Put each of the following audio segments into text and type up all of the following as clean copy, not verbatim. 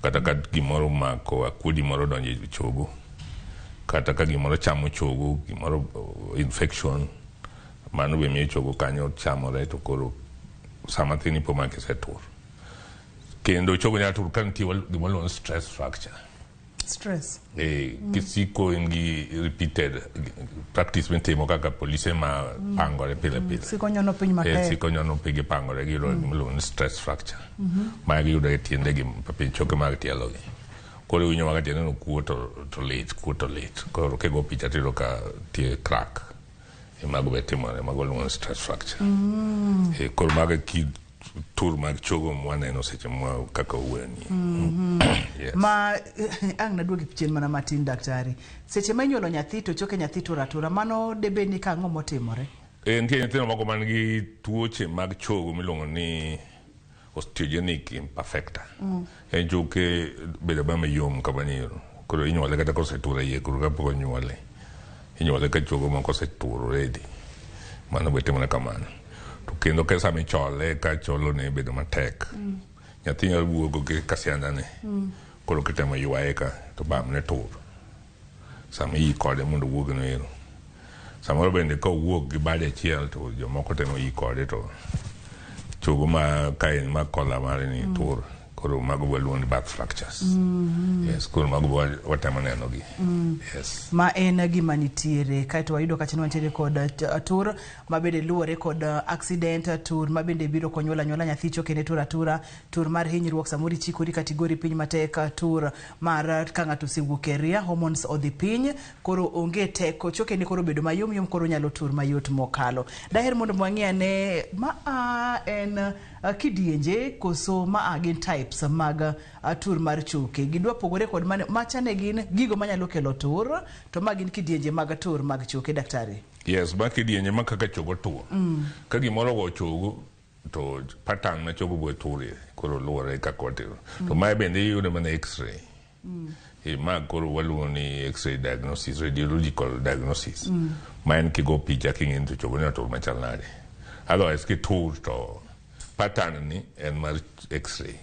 Kata ka gimoro omako akuodi moro odonjo e chogo, kata ka gimoro chamo chogo, gimoro infection, mano be miyo chogo kanyo chamore to koro sama thin ipo ma kisetur. Kendo chogo nyalo tur ka nitie gima iluongo ni stress fracture. Stress. Kisiko in gi repeated practice mitimo kaka polise ma pangore pile pile. Siko nyono piny matek. Siko nyono piny gipangore giyudo gima iluongo ni stress fracture. Ma giyudo e tiendegi piny choke mag tielogi. Koro iwinjo ma ka tiendeno kuot to lit, kuot to lit. Koro kigo picha tiyudo ka tie crack. Mago be timore, mago iluongo ni stress fracture. Koro mago e kit tur mag chogo mwaneno seche mwa kaka owuoyo ni. Yes. Ma ang' naduogi chien mana matin daktari. Seche ma inyuolo nyathi to choke nyathi tur atura, mano debed ni kang'o motimore? Nitie nyithindo moko man gi tuoche mag chogo miluongo ni osteogenic imperfecta. En choke bedo abedo mayom kama ni koro inyuole kata kosetur e iye koro kapok onyuole. Inyuole ka chogo moko osetur already. Mano be timore kamano. To kendo ka sama ichole ka cholo ne bedo matek. Nyathi nyalo wuogo gi kasianda ne. Koro kitemo ywaye ka to bamne tur. Sama ii kode mondo owuog no ero. Samoro bende ka owuok gi bade achiel to jomoko temo ii kode to chogo ma kaen ma kola mare ni tur. Koro mago waluongo ni birth fractures. Yes, koro mago watemo neno gi. Yes. Ma en gima nitiere kaeto wayudo kacha ni wantiere kod tur ma bende luwore kod accident, tur ma bende biro konyuol anyuola nyathi chokene tur atura, tur mar hinyruok samoro ichikori kata igori piny matek, tur mar ka ng'ato osewuok e ria, hormones odhi piny, koro onge teko, chokene koro obedo mayom yom koro onyalo tur mayot mokalo. Daher mondo wang'i ane ma a en kidienje koso ma a gin types mag tur mar choke. Gidwa pogore kod mane macha ne gin gigo manyalo kelo tur, to ma gin kidienje mag tur mag choke daktari. Yes, ma kidienje ma kaka chogo tur. Ka gimoro ogo chogo to pattern ma chogo bo turie koro luwore kaka watimo. To mae bende iyudo mana x-ray. Ma koro waluongo ni x-ray diagnosis, radiological diagnosis. Ma en kigo picha king'e ni to chogo ni otur machal nade. Otherwise kitur to pattern ni en mar x-ray.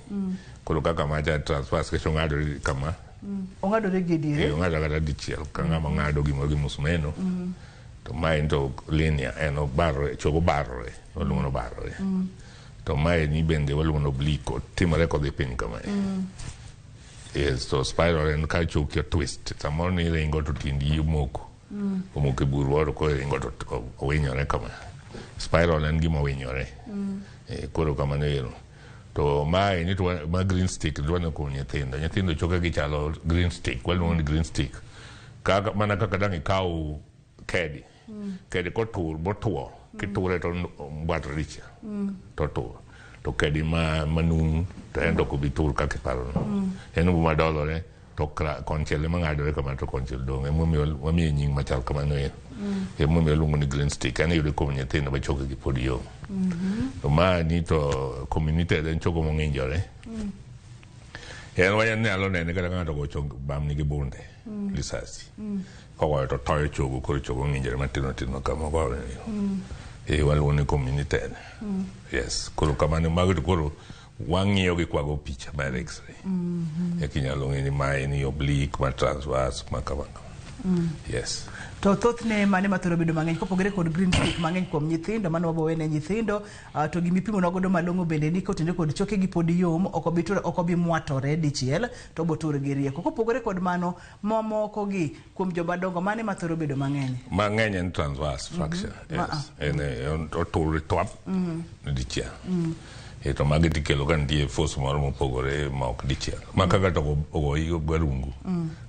Koro kaka macha transverse kech ong'adore kama. Ong'adore gi diere. Ong'ado kata dichiel ka ng'ama ng'ado gimoro gi musmeno. To mae to linear en obarore, chogo barore, waluongo ni obarore. To mae ni bende waluongo ni oblique, otimore kodhi piny kamae. Yes, to spiral en ka choki twist. Samoro ni ringo to tiendi omoko. Omoko e bur moro koro iringo to owinyore kama. Spiral en gima owinyore. Koro kamano ero. To mae ni to ma green stick dwa ni kuom nyithindo. Nyithindo choke gichalo green stick, waluongo ni green stick. Kaka mana kaka dang' ikaw kedi. Kedi kotur botuo, kiture to mbwatore dichiel. To tur. To kedi ma manumu to en to ok obi tur kaka iparo no. En obo madolore to konchiel ema ng'adore kama to konchiel dong'. Emomiyo wamiye nying machal kamano ero. Emomiyo waluongo ni green stick. En iyude kuom nyithindo ma chokegi pod yom. To ma ni to comminuted en chogo mong'injore. En wanyalo nene kata ka ng'ato ogo chong bamni gi bunde, lisasi. Kogoyo to toyo chogo, koro chogo ng'injore matindo tindo kama ogoyo ni. Waluongo ni comminuted. Yes, koro kamano mago to koro wang'iyo gi kwago picha mar x-ray. Eka inyalo ng'e ni mae ni oblique, ma transverse, ma kama kama. Yes. To thothne mane mathoro bedo mang'eny kopogore kod green stick mang'eny kuom nyithindo mano wabo wene nyithindo to gimipimo godo malong'o bende ni kotenore kod choke gi pod yom ok obi tur ok obi mwatore dichiel to obo tur gi rieko. Kopogore kod mano mamoko gi kuom joma dongo mane mathoro bedo mang'eny? Mang'eny en transverse fracture. Yes. En otur twap dichiel. To magi tikelo ka nitie force moro mopogore ma ok dichiel. Ma kaka to ogoyi garungu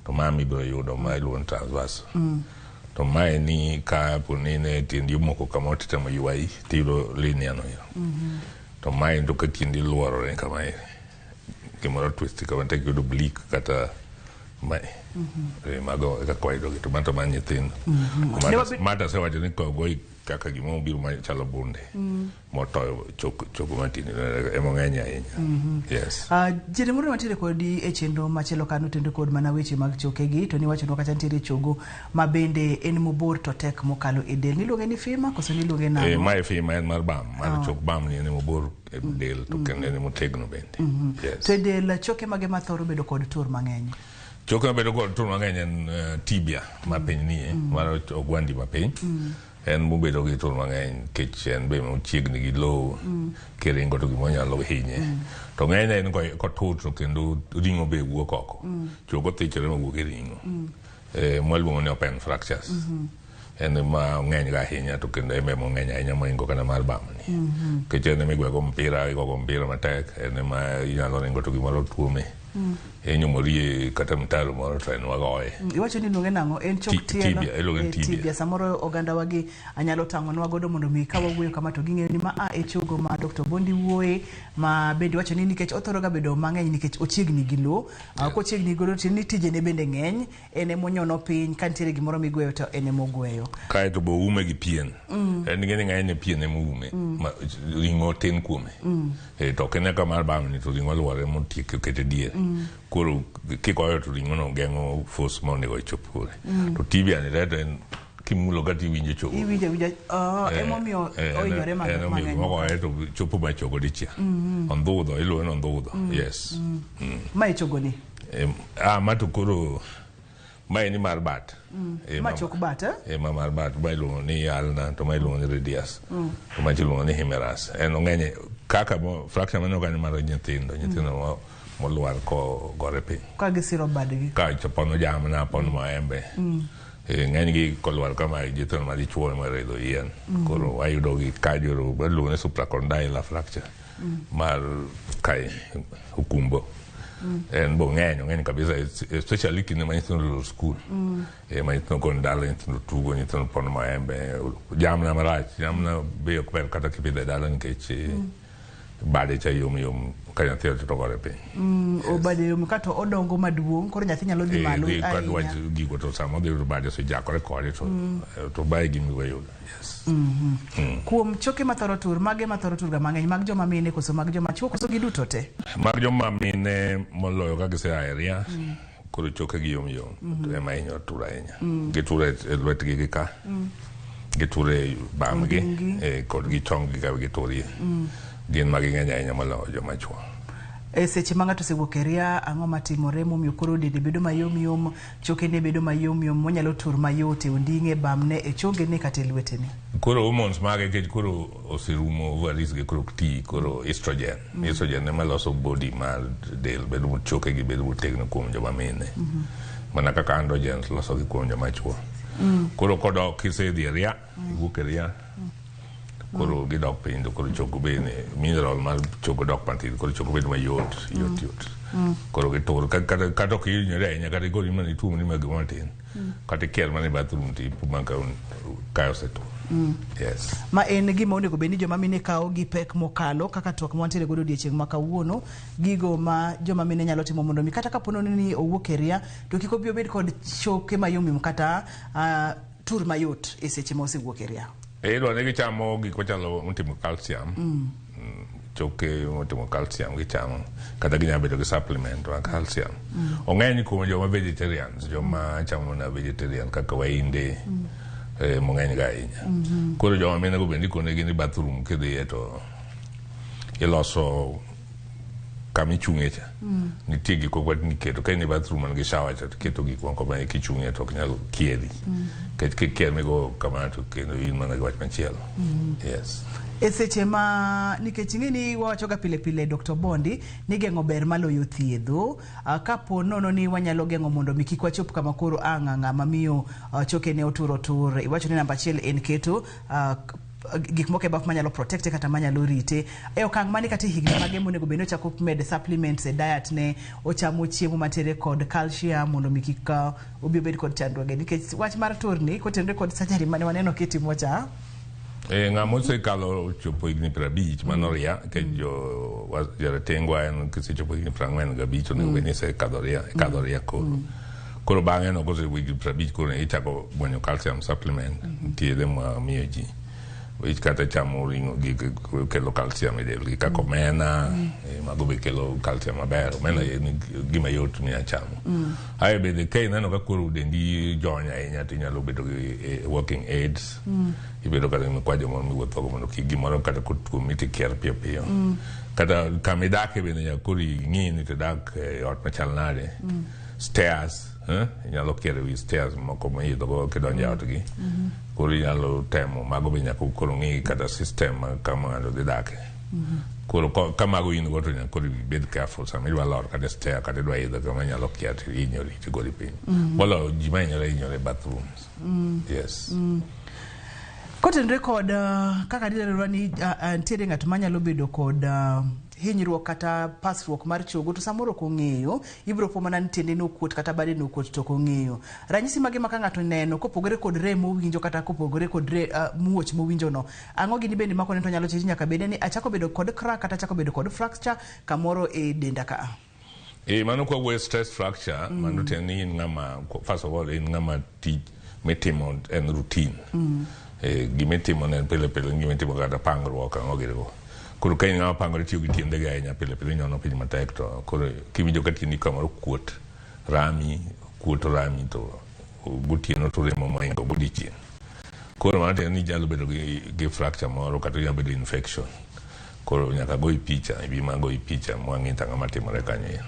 to ma mibiro yudo ma iluongo ni transverse. To mae ni ka po ni ne tiendi omoko kamoro titemo ywayi tiyudo linear no ero. To mae to ka tiendi luorore kamae gimoro twist kama tek yudo oblique kata mae. Mago e kaka wayudogi to mato mar nyithindo. Mata asewacho ni kogoyi kaka gima obiro machalo bunde motoyo chogo matin ema ng'eny ahinya. Yes. Jere moro mantiere kodi e chenro machielo ka notenre kod mana weche mag chokegi to niwachonwa kacha nitiere chogo ma bende en mobor to tek mokalo e del. Niluonge ni femur koso niluonge nang'o? Mae femur en mar bam, mar chok bam ni en mobor e del to kendo en motegno bende. Yes. To e del choke mage mathoro bedo kod tur mang'eny? Choke mabedo kod tur mang'eny en tibia mapiny nie, mar ogwandi mapiny. En mobedo gi tur mang'eny nikech en be ochiegni gi lowo, kiringo to gimoro nyalo hinye. To ng'enyne en kotur to kendo ring'o be wuok oko. Chogo thichore mawuok e ring'o. Mwaluongo ni open fractures. En ma ng'eny ga ahinya to kendo en be mong'eny ahinya mohingo kata mar bamni. Nikech en ema igwego mpira, igogo mpira matek, en ema inyalo ringo to gimoro tuome. Inyumori kata mtaro moro to en wagoye. Iwacho ni iluonge nang'o? En chok tielo? Tibia, iluonge ni tibia. Tibia. Samoro oganda wagi anyalo tang'onwa godo mondo mi ka wawuoyo kama to ging'eyo ni ma a e chogo ma Dr. Obondi wuoye, ma bende iwacho ni nikech othoro ga bedo mang'eny nikech ochiegni gi lowo. Kochiegni godo tiende ni tijene bende ng'eny, en emonyono piny, ka nitiere gimoro migweyo to en emogweyo. Kae to bo ume gi pien. En ng'eni ng'eny pien ema oume, ring'o tin kuome. To ok en ka mar bamni to ring'o luore motiek okete diere. Koro kikoyo to ring'o no geng'o force ma onego ochop kure. To tibia ni to en kimulo kata iwinjo chogo. Iwinjo awinja, emomiyo ohinyore mang'eny. Mogoye to chopo ma chogo dichiel. Ondhudho, iluonge ni ondhudho. Yes. Ma e chogoni? Ma to koro ma en mar bat. Ma chok bat, eh? Ma mar bat, ma iluongo ni ulna to ma iluongo ni radius. To ma iluongo ni humerus. En ong'eny kaka fracture maneno kanyo mar nyithindo, nyithindo molwar ko gore piny. Ka gisiro badgi. Ka pono jamna, pono maembe. Ng'enygi kolwar kama nyithindo ma dichuo ema ridho yien. Koro wayudo gi kajoro, iluongo ni supracondylar fracture mar kae okumbo. En bo ng'eny, ong'eny kabisa, especially kinde ma nyithindo oloro skul. Ma nyithindo kon dala, nyithindo tugo, nyithindo pono maembe, jamna marach, jamna be ok ber kata kipidho e dala nikech bade cha yom yom ka nyathi to gore piny. Obade yom kato odongo maduong', koro nyathi nyalo dhi malo ahinya. Kadwa gigo to sama odhi to bade osejakore kode to bae gima iwe yudo. Yes. Kuom choke mathoro tur, mage mathoro tur ga mang'eny, mag joma mine koso mag joma chuo koso giduto te? Mag joma mine moloyo ka gisea e ria, koro choke gi yom yom, to ema hinyo tur ahinya. Gitur e lwetgi gi ka, gitur e bamgi, kod gi chonggi ka giturie. Gin ma ging'eny ahinya moloyo joma chuo. E seche ma ng'ato osewuok e ria, ang'o matimore momiyo koro dende bedo mayom yom, chokene bedo mayom yom, monyalo tur mayot e onding'e, bamne, e chongene kata e lwetene? Koro hormones mage nikech koro oserumo, ovaries gi koro ok ti, koro estrogen. Estrogen ema loso body mar del bedo choke gi bedo motegno kuom joma mine. Mana kaka androgens loso gi kuom joma chuo. Koro kodok kisedhi e ria, iwuok e ria, koro gidok piny to koro chogo bende mineral mar chogo dok matin, koro chogo bedo mayot, yot yot. Koro gitur, kata ok ihinyori ahinya, kata igori mana ituomri mana gimoro matin. Kata ikier mana e bathroom to ipo ka osetur. Yes. Ma en gima onego bed ni joma mine kawo gi pek mokalo kaka twak ma wantiere godo odiechieng' ma kawuono, gigo ma joma mine nyalo timo mondo mi kata kapo ni owuok e ria to kik obi obed kod choke mayomyom kata tur mayot e seche ma osewuok e ria. Idwa ni gichamo gik machalo motimo calcium. Choke motimo calcium gichamo, kata ginyalo bedo gi supplement mar calcium. Ong'eny kuom joma vegetarians, joma chamo mana vegetarian kaka wainde, mong'eny ga ahinya. Koro joma mine go bende ikonegi ni bathroom kidhiye to iloso kama ichung'e cha. Nitie gik moko miketo, ka in e bathroom man gi shower cha to iketo gik moko ma kichung'e to ok nyal kieri. Nikech kikier migo kamano to kendo in mana gi wach machielo. Yes. E seche ma nikech ing'e ni wawacho ga pile pile Dr. Bondi ni geng'o ber maloyo thiedho, kapo nono ni wanyalo geng'o mondo mi kik wachop kama koro ang' ng'ama miyo chokene otur otur, iwacho ni namba achiel en keto gik moko e baf manyalo protect kata manyalo rite e okang' mane kata e higni mage monego bed ni ochako med supplements e diet ne, ochamo chiemo mantiere kod calcium mondo mi kik obi obed kod chandruoge, nikech wach mar turni kotenore kod surgery mane waneno kitimo cha. Ng'ama osekalo chopo higni 50 mano ria, nikech jo jaratengwa en kisechopo higni 45 onego bed ni isekadho ria, ikadho ria koro. Koro bang'e no kose higni 50 koro ichako gwenyo calcium supplement, nitie yedhe ma miyo ji. Wich kata chamo ring'o gi kelo calcium e del gi kaka omena, mago be kelo calcium maber. Omena en gima yot minya chamo. Ae bende ka ineno ka koro dendi jony ahinya to inyalo bedo gi walking aids. Ibedo kata gi mikwajo moro miwuothogo mondo kik gimoro kata kotuomi tikier piyo piyo. Kata kama idake bende nyaka koro ing'i ni to idak e ot machal nade. Stairs, inyalo kier ewi stairs moko miidhogo kidonjo e odgi. Koro inyalo temo mago be nyaka koro ng'i kata system ma kama ng'ato dhi dake. Koro ka mago in go to nyaka koro ibed careful sama idwa lor kata stair kata idwa idho kama inyalo kier to ihinyori tigori piny. Moloyo ji mahinyore hinyore e bathrooms. Yes. Kotenore kod kaka nileronwa ni nitiere ng'at manyalo bedo kod hinyruok kata pasruok mar chogo to samoro ok ong'eyo, ibiro po mana ni tiende nokuot kata bade nokuot to ok ong'eyo. Ranyisi mage ma ka ng'ato oneno kopogore kod rem mowinjo kata kopogore kod muoch mowinjo no, ang'o gini bende ma koneno to nyalo chich nyaka bede ni achako bedo kod crack kata achako bedo kod fracture kamoro e denda ka a? Mano kwa wuoyo stress fracture, mano tiende ni in ng'ama, first of all, in ng'ama tich mitimo en routine. Gimitimo ne en pile pile, gimitimo kata pangruok ang'o gini go. Koro ka in ng'ama pangore tiyo gi tiendegi ahinya pile pile inyono piny matek to koro kiwinjo ka tiendi kamoro kuot rami, kuot rami to gotieno to remo mohingo godiochieng'. Koro mano tiende ni inyalo bedo gi fracture moro kata inyalo bedo infection. Koro nyaka goyi picha, ibi ma goyi picha mwang'i to ang'o matimore kanyo ero.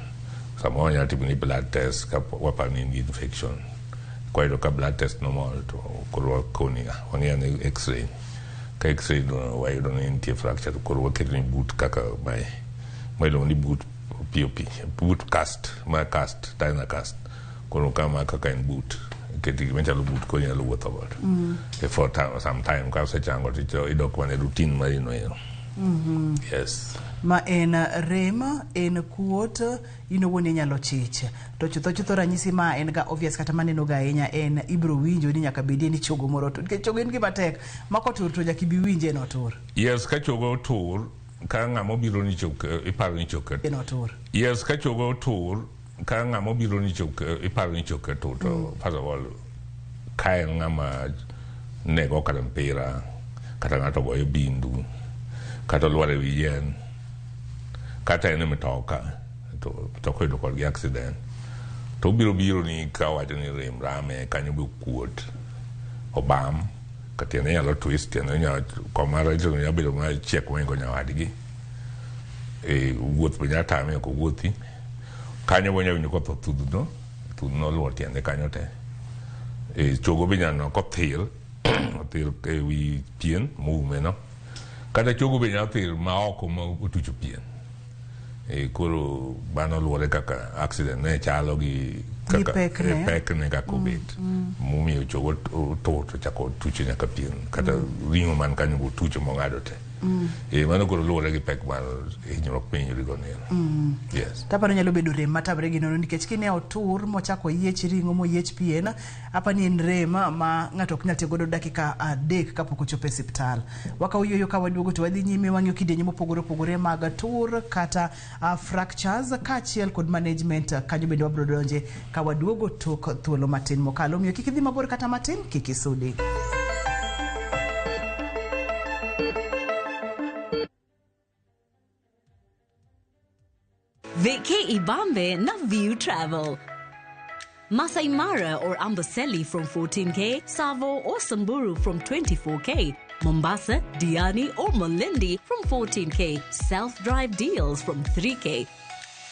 Samoro wanyalo timo ni blood test ka waparo ni in gi infection. Kwayudo ka blood test normal to koro wakoni wang'iyo ane x-ray. Ka x-ray no wayudo ni nitie fracture to koro waketo ni boot kaka mae. Ma iluongo ni boot POP, boot cast, ma cast, Dynacast. Koro kama kaka en boot. Iketi gima chalo boot koro inyalo wuotho godo. For time, some time ka osechango to idok mana e routine mari no ero. Yes. Ma en rem, en kuot, in owuon inyalo chich. To chutho chutho ranyisi ma en ga obvious kata maneno ga ahinya en ibiro winjo ni nyaka bedie ni chogo moro otur. Nikech chogo en gima tek ma kotur to nyaka ibi winje ni otur. Yes, ka chogo otur, ka ng'ama obiro ni chok, iparo ni choke. En otur. Yes, ka chogo otur, ka ng'ama obiro ni chok, iparo ni choke otur to first of all, ka en ng'ama nego kata mpira, kata ng'ato goyo bindu, kata olwar e wi yien, kata en e mtoka, to mtoka oyudo kodgi accident, to obiro biro ni ka owacho ni rem rame, kanyo be okuot, obam, ka tiende nyalo twist, tiende nyalo, koma rach nyalo bedo machiek mohingo nyawadgi. Wuoth be nyalo tame, ok owuothi. Kanyo be onyalo winjo kotho thudhno, thudhno oluwo tiende kanyo te. Chogo be nyalo neno kothir, othir e wi pien moume no. Kata chogo be nyalo thir ma oko ma otucho pien. Koro mano luwore kaka accident ne chalo gi kaka pekne. Pekne kaka obet. Momiyo chogo otur to chako tucho nyaka pien kata ring'o man kanyo go otucho mong'ado te. Mano koro luwore gi pek mar hinyruok mihinyori go nero. Yes. Taparo nyalo bedo rem matamre gi nono nikech kine otur mochako oyiech ring'o moyiech pien, apa ni en rem ma ng'ato ok nyal tiyo godo dakika 3 kapok ochopo e osiptal. Wakawo yueyo ka waduogo to wadhi nyime wang'iyo kidienje mopogore opogore mag tur kata fractures kaachiel kod management kanyo bende wabiro donje ka waduogo tok thuolo matin mokalo. Omiyo kik idhi mabor kata matin, kik isudi. Vacay Ibambe na View Travel. Masai Mara or Amboseli from 14K, Tsavo or Samburu from 24K, Mombasa, Diani or Malindi from 14K, self-drive deals from 3K,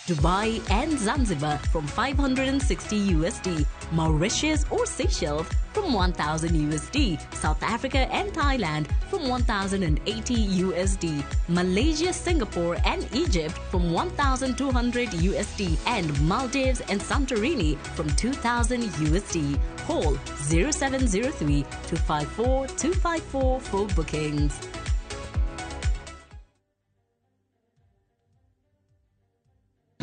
Dubai and Zanzibar from 560 USD, Mauritius or Seychelles from 1000 USD, South Africa and Thailand from 1080 USD, Malaysia, Singapore and Egypt from 1200 USD, and Maldives and Santorini from 2000 USD. Call 0703 254 254 for bookings.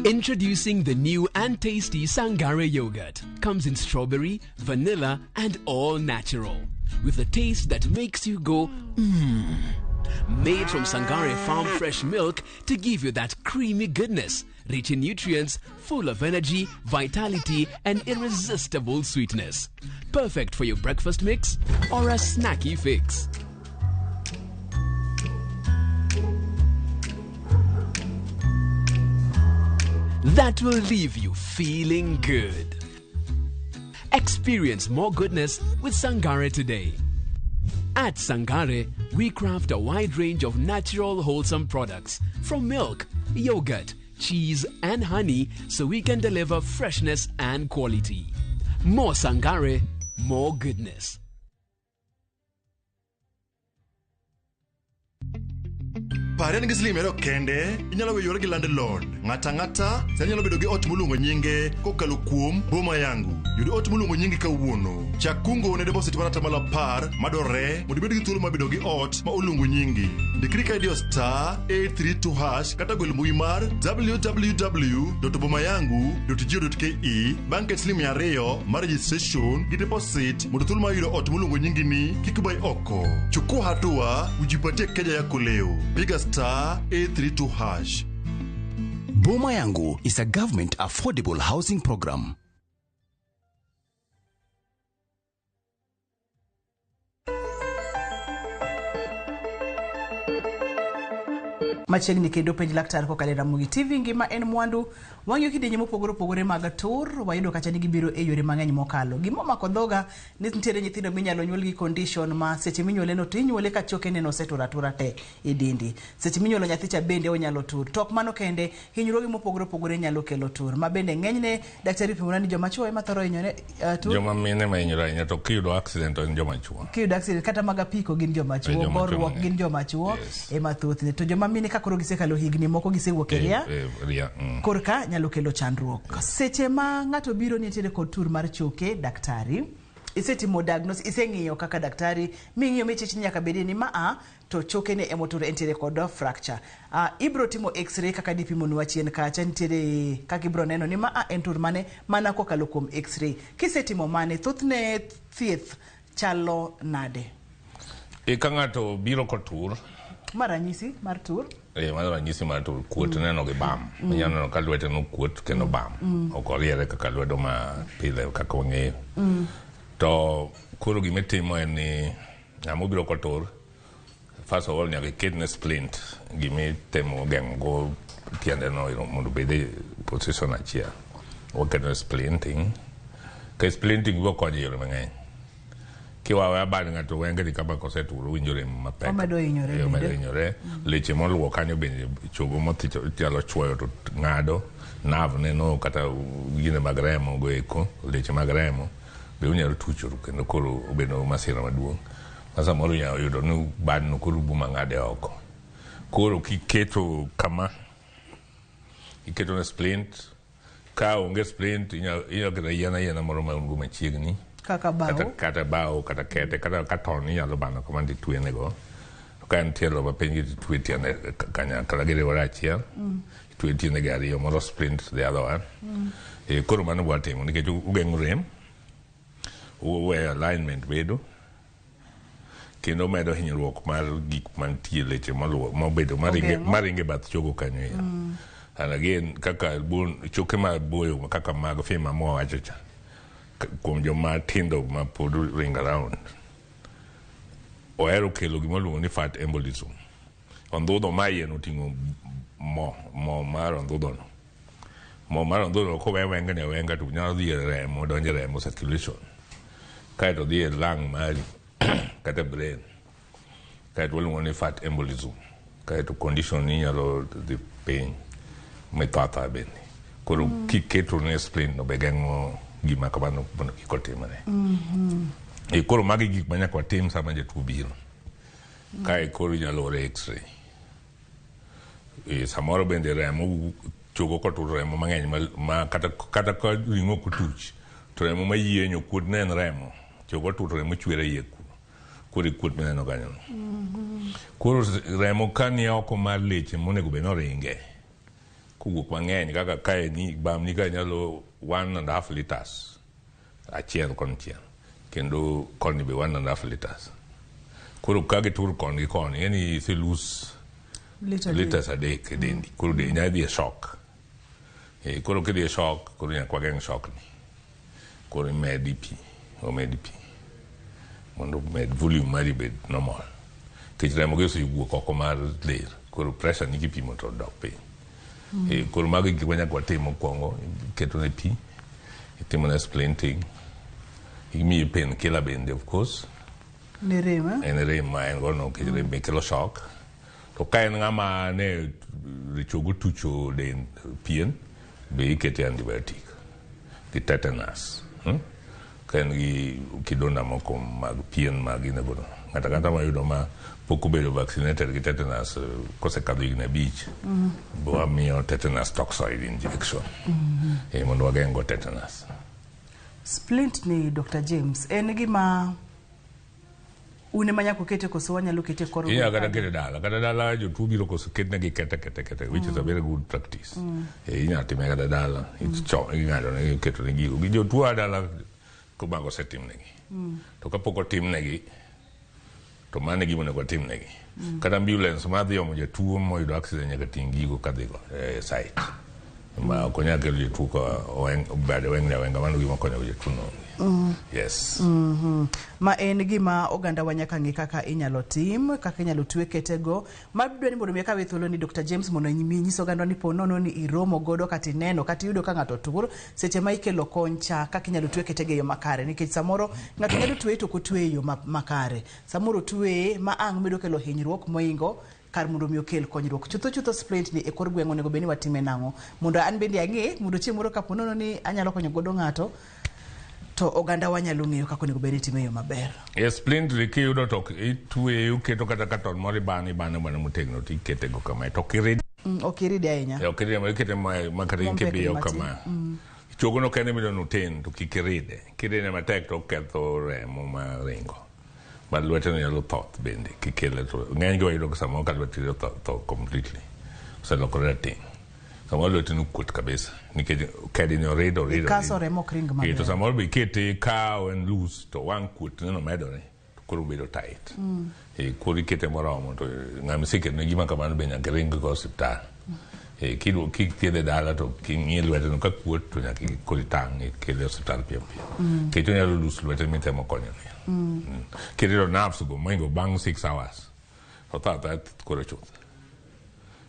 Introducing the new and tasty Sangare yogurt. Comes in strawberry, vanilla, and all natural. With a taste that makes you go, mmm. Made from Sangare farm fresh milk to give you that creamy goodness, rich in nutrients, full of energy, vitality, and irresistible sweetness. Perfect for your breakfast mix or a snacky fix. That will leave you feeling good. Experience more goodness with Sangare today. At Sangare, we craft a wide range of natural, wholesome products from milk, yogurt, cheese, and honey so we can deliver freshness and quality. More Sangare, more goodness. Pare en gi siling 200 kende, inyalo weyo yore gi landlord. Ng'ato ang'ata sani nyalo bedo gi ot moluongo nyinge kokalo kuom Boma Yangu. Yud ot moluongo nyingi kawuono. Chak kungo ne deposit mar 10% madwarore mondo ibed gi thuolo mar bedo gi ot ma oluongo nyingi. Ndikri ka idiyo star 832 hash kata gwel mbui mar www.bomayangu.go.ke bang' ket siling 200 mar registration gi deposit mondo thuolo mar yudo ot moluongo nyingi ni kik bai oko. Chukua hatua ujipatie keja yako leo. Piga star 832 hash. Boma Yangu is a government affordable housing program. Machiegni kendo penj laktar kokalo e Ramogi TV ngima en mwandu. Wang'iyo kidienje mopogore opogore mag tur, wayudo kacha ni gibiro e yore mang'eny mokalo. Gima omako dhoga ni nitiere nyithindo minyalo nyuol gi condition ma seche minyuole no to inyuole ka chokene no osetur atura te e dendi. Seche minyuolo nyathi cha bende onyalo tur. To ok mano kende, hinyruoge mopogore opogore nyalo kelo tur. Ma bende ng'enyne daktari pimona ni joma chuo ema thoro hinyore tur. Joma mine ma hinyore ahinya to kiyudo accident to en joma chuo. Kiyudo accident kata mag apiko gin joma chuo, joma chuo goruok mang'eny. gin joma chuo Yes. ema thothne. To joma mine ka koro gisekalo higni moko gisewuok e ria, Ria. korka nyalo kelo chandruok. Seche ma ng'ato biro ni nitiere kod tur mar choke, daktari, isetimo diagnosis, iseng'iyo kaka daktari, ming'iyo michich ni nyaka bedie ni ma a to chokene emotur entiere kod fracture. Ibro timo x-ray kaka dipimonwa chien kacha, nitiere kaka ibro neno ni ma a en tur mane mana kokalo kuom x-ray. Kisetimo mane, thothne thieth chalo nade? Ka ng'ato biro kotur, Ma ranyisi mar tur? Mano ranyisi mar tur, kuot neno gi bam. Inyalo neno ka lwete no kuot kendo bam. Ok oriere kaka lwedo ma pile kaka wang'eyo. To koro gima itimo en ni ng'ama obiro kotur, first of all nyaka iketne splint, gima itemo geng'o go tiende no mondo obed e position achiel. Waketone splinting. Ka splinting biro konyo e yore mang'eny. Kiwawe bad ng'ato wengeni kama kosetur owinjo rem mapek. Omedo hinyore Omedo bende. hinyore. Leche moluwo kanyo bende chogo mothicho nyalo chuoyo to ng'ado. Nerve ne no kata gine mag remo go eko, leche mag remo be onyalo tucho kendo koro obedo masira maduong'. Ma samoro inyalo yudo ni badno koro buma ng'ade oko. Koro kiketo kama, iketo ne splint, ka onge splint inyalo keto yien ayiena moro ma un go machiegni. Kaka bao. Kata bao, kata kete, kata katon inyalo bano kama titwene go. To ka en tielo ma piny titwe tiende kanyakla giriwore achiel. Itwe tiende gi ariyo, moro splint the other one. Koro mano bwa timo nikech ugeng'o rem, uweyo alignment bedo, kendo medo hinyruok mar gik mantie leche moluwo mobedo maringe bath chogo kanyo ya. And again kaka choke maboyo kaka mag fima mwawacho cha, kuom joma tindo ma pod ring around, ohero kelo gima iluongo ni fat embolism. Ondhudho ma iye no oting'o mo mar ondhudho no. Mo mar ondhudho no kowe wengni awenga to nyalo dhi e remo, donjo e remo circulation. Kaeto dhi e lung mari kata brain. Kaeto waluongo ni fat embolism. Kaeto condition ni nyalo dhi piny mitho athoa bende. Koro kiketo ne splint no be geng'o gima kamano mondo kik otimre. Koro magi gik ma nyaka watim sama jatuo biro. Kae koro inyalo ore x-ray. Samoro bende remo chogo kotur remo mang'eny ma kata ka ring'o ok otuch to remo mayienyo kuot ne en remo. Chogo otur remo chwer e iye koro ikuot mineno kanyo no. Koro remo ka ni oko mar leche monego bed ni oringe kowuok mang'eny kaka kae ni bamni ka nyalo 1.5 liters achiel konchiel kendo koni be 1.5 liters. Koro ka gitur koni gi koni, yani ise lose liters adek e dendi. Koro dendi nyalo dhi e shock. Koro kidhi e shock, koro nyaka wageng' shock ni. Koro imedi pi, omedi pi mondo omed volume mari bed normal. Nikech remo gi osewuok oko mar del, koro pressure ni kipimo to dok piny. Koro mago gik ma nyaka watim mokwongo, iketo ne pi, itimo ne splinting, imiye painkiller bende of course. Ne rem, eh? En rem ma en gono nikech rem be kelo shock. To ka en ng'ama ne chogo tucho den pien, be ikete antibiotic gi tetanus. Ka en gi kidonda moko mag pien ma gine godo. Ng'ato ang'ata mayudo ma pok obedo vaccinated gi tetanus kosekadho higni 5, bo wamiyo tetanus toxoid injection. Mondo wageng' go tetanus. Splint ni Dr. James, en gima un ema nyaka ukete koso wanyalo kete kor Inyalo kata kete dala, kata dala jotuo biro koso ketnegi kete kete kete, which is a very good practice. Inyalo time kata dala, ing'ado negi, iketo ne gigo. Gi jotuo a dala komago osetimnegi. To kapok otimnegi, to mano e gima onego otimnegi. Kata ambulance madhi omo jatuo moyudo accident nyaka ting' gigo kadhigo e site. Ma ok onyal kelo jatuo ka bade owengni awenga, mano gima konyo jatuo no. Yes. Ma en gima oganda wa nyaka ng'e kaka inyalo tim, kaka inyalo twe ketego. Madwa ni mondo mi akawe thuolo ni Dr. James mondo nyis oganda ni po nono ni iromo godo kata ineno kata iyudo ka ng'ato tur seche ma ikelo kony cha kaka inyalo twe ketego e yo makare nikech samoro ng'ato nyalo tweye to ok otweye e yo makare. Samoro otweye ma ang' medo kelo hinyruok moingo kar mondo mi okel konyruok. Chutho chutho splint ni e kor gweng' onego bed ni watime nang'o? Mondo an bende ang'e, mondo chieng' moro kapo nono ni anyalo konyo godo ng'ato, to oganda wa nyalo ng'eyo kaka onego bed ni itime e yo maber. E splint ni kiyudo to itweyo, iketo kata katon moro ibano ibano ibano motegno to ikete go kama to ok irid. Ok iride ahinya. Ok iride, ikete ma kata in Mombekni kibiyo matin. kama. Chogo no kende mido noten to kik iride. Kiride matek to oketho remo ma ringo. Ma lwete no nyalo thoth bende kikele to ng'eny gi wayudo ka samoro ka lwete tho, tho completely. Oselokore rateng'. Samoro lwete no kuot kabisa nikech kedi ni orido orido. Ikaso orido. remo ok ring To maber. samoro be ikete ka en loose to wang' kuot neno medore to koro obedo tight. Koro ikete moromo to ng'ama iseketone gima kamano be nyaka ring go osiptal. Kidwa kithiedhe dala to king'iye lwete no ka kuot to nyaka koro itang' ikele osiptal piyo piyo. Nikech onyalo loose lwete mitemo konyone. Kirido nerves go moingo bang' 6 hours. Otho athoya koro chuth.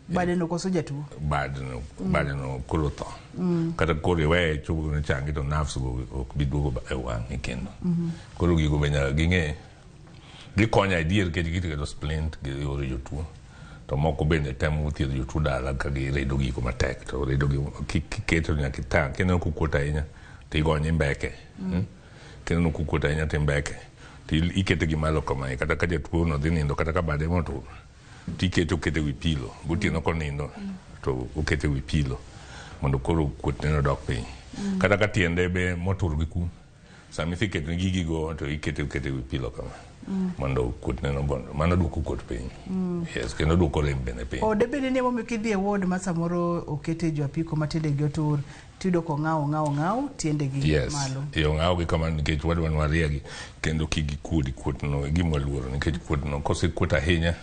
Bade no koso jatuo. Bade no koro tho. Kata koro iweye chopo ne changi to nerves go ok bi duogo e wang'e kendo. Koro gigo be nyaka ging'e. Gikonyo adier nikech giketo splint gioro jotuo. To moko bende temo thiedho jotuo dala ka giredo gigo matek. To redo gi kiketo nyaka itang'. Kineno kokuot ahinya to igonye mbeke. Kineno kokuot ahinya to imbeke. To ikete gi malo kamae kata ka jatuo no dhi nindo kata ka bade motur. Tikete okete wi pilo. Gotieno konindo to okete wi pilo mondo koro kuotne no dok piny. Kata ka tiende be motur gi ku. Sama iseketone gigigo to ikete okete wi pilo kama. Mondo kuotne no bondo. Mano duoko kuot piny. Yes, kendo duoko rem bende piny. Ode bende ni emomiyo kidhi e ward ma samoro okete jo apiko ma tiendegi otur, tiyudo kong'aw ong'aw ong'aw tiendegi Yes. malo. Ong'aw gi kamano nikech wadwa ni wariegi kendo kik gikuodi kuot no e gima waluoro nikech kuot no kosekuot ahinya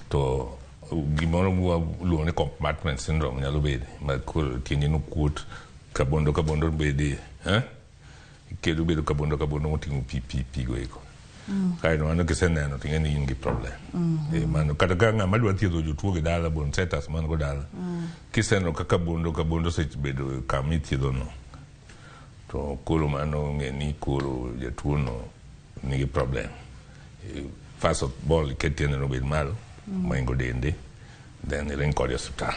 to gimoro mwaluongo ni compartment syndrome nyalo bede ma koro tiendi no kuot kabondo kabondo bede Kendo bedo kabondo kabondo moting'o pi pi pi go eko. Kaeto mano kiseneno to ing'e ni in gi problem. Mano kata ka ng'ama dwa thiedho jotuo gi dala bone setters man go dala. Kiseneno ka kabondo kabondo osebedo kama ithiedho no to koro mano ng'e ni koro jatuo no nigi problem. First of all iket tiende no obed malo moingo dende then iring kode e osiptal.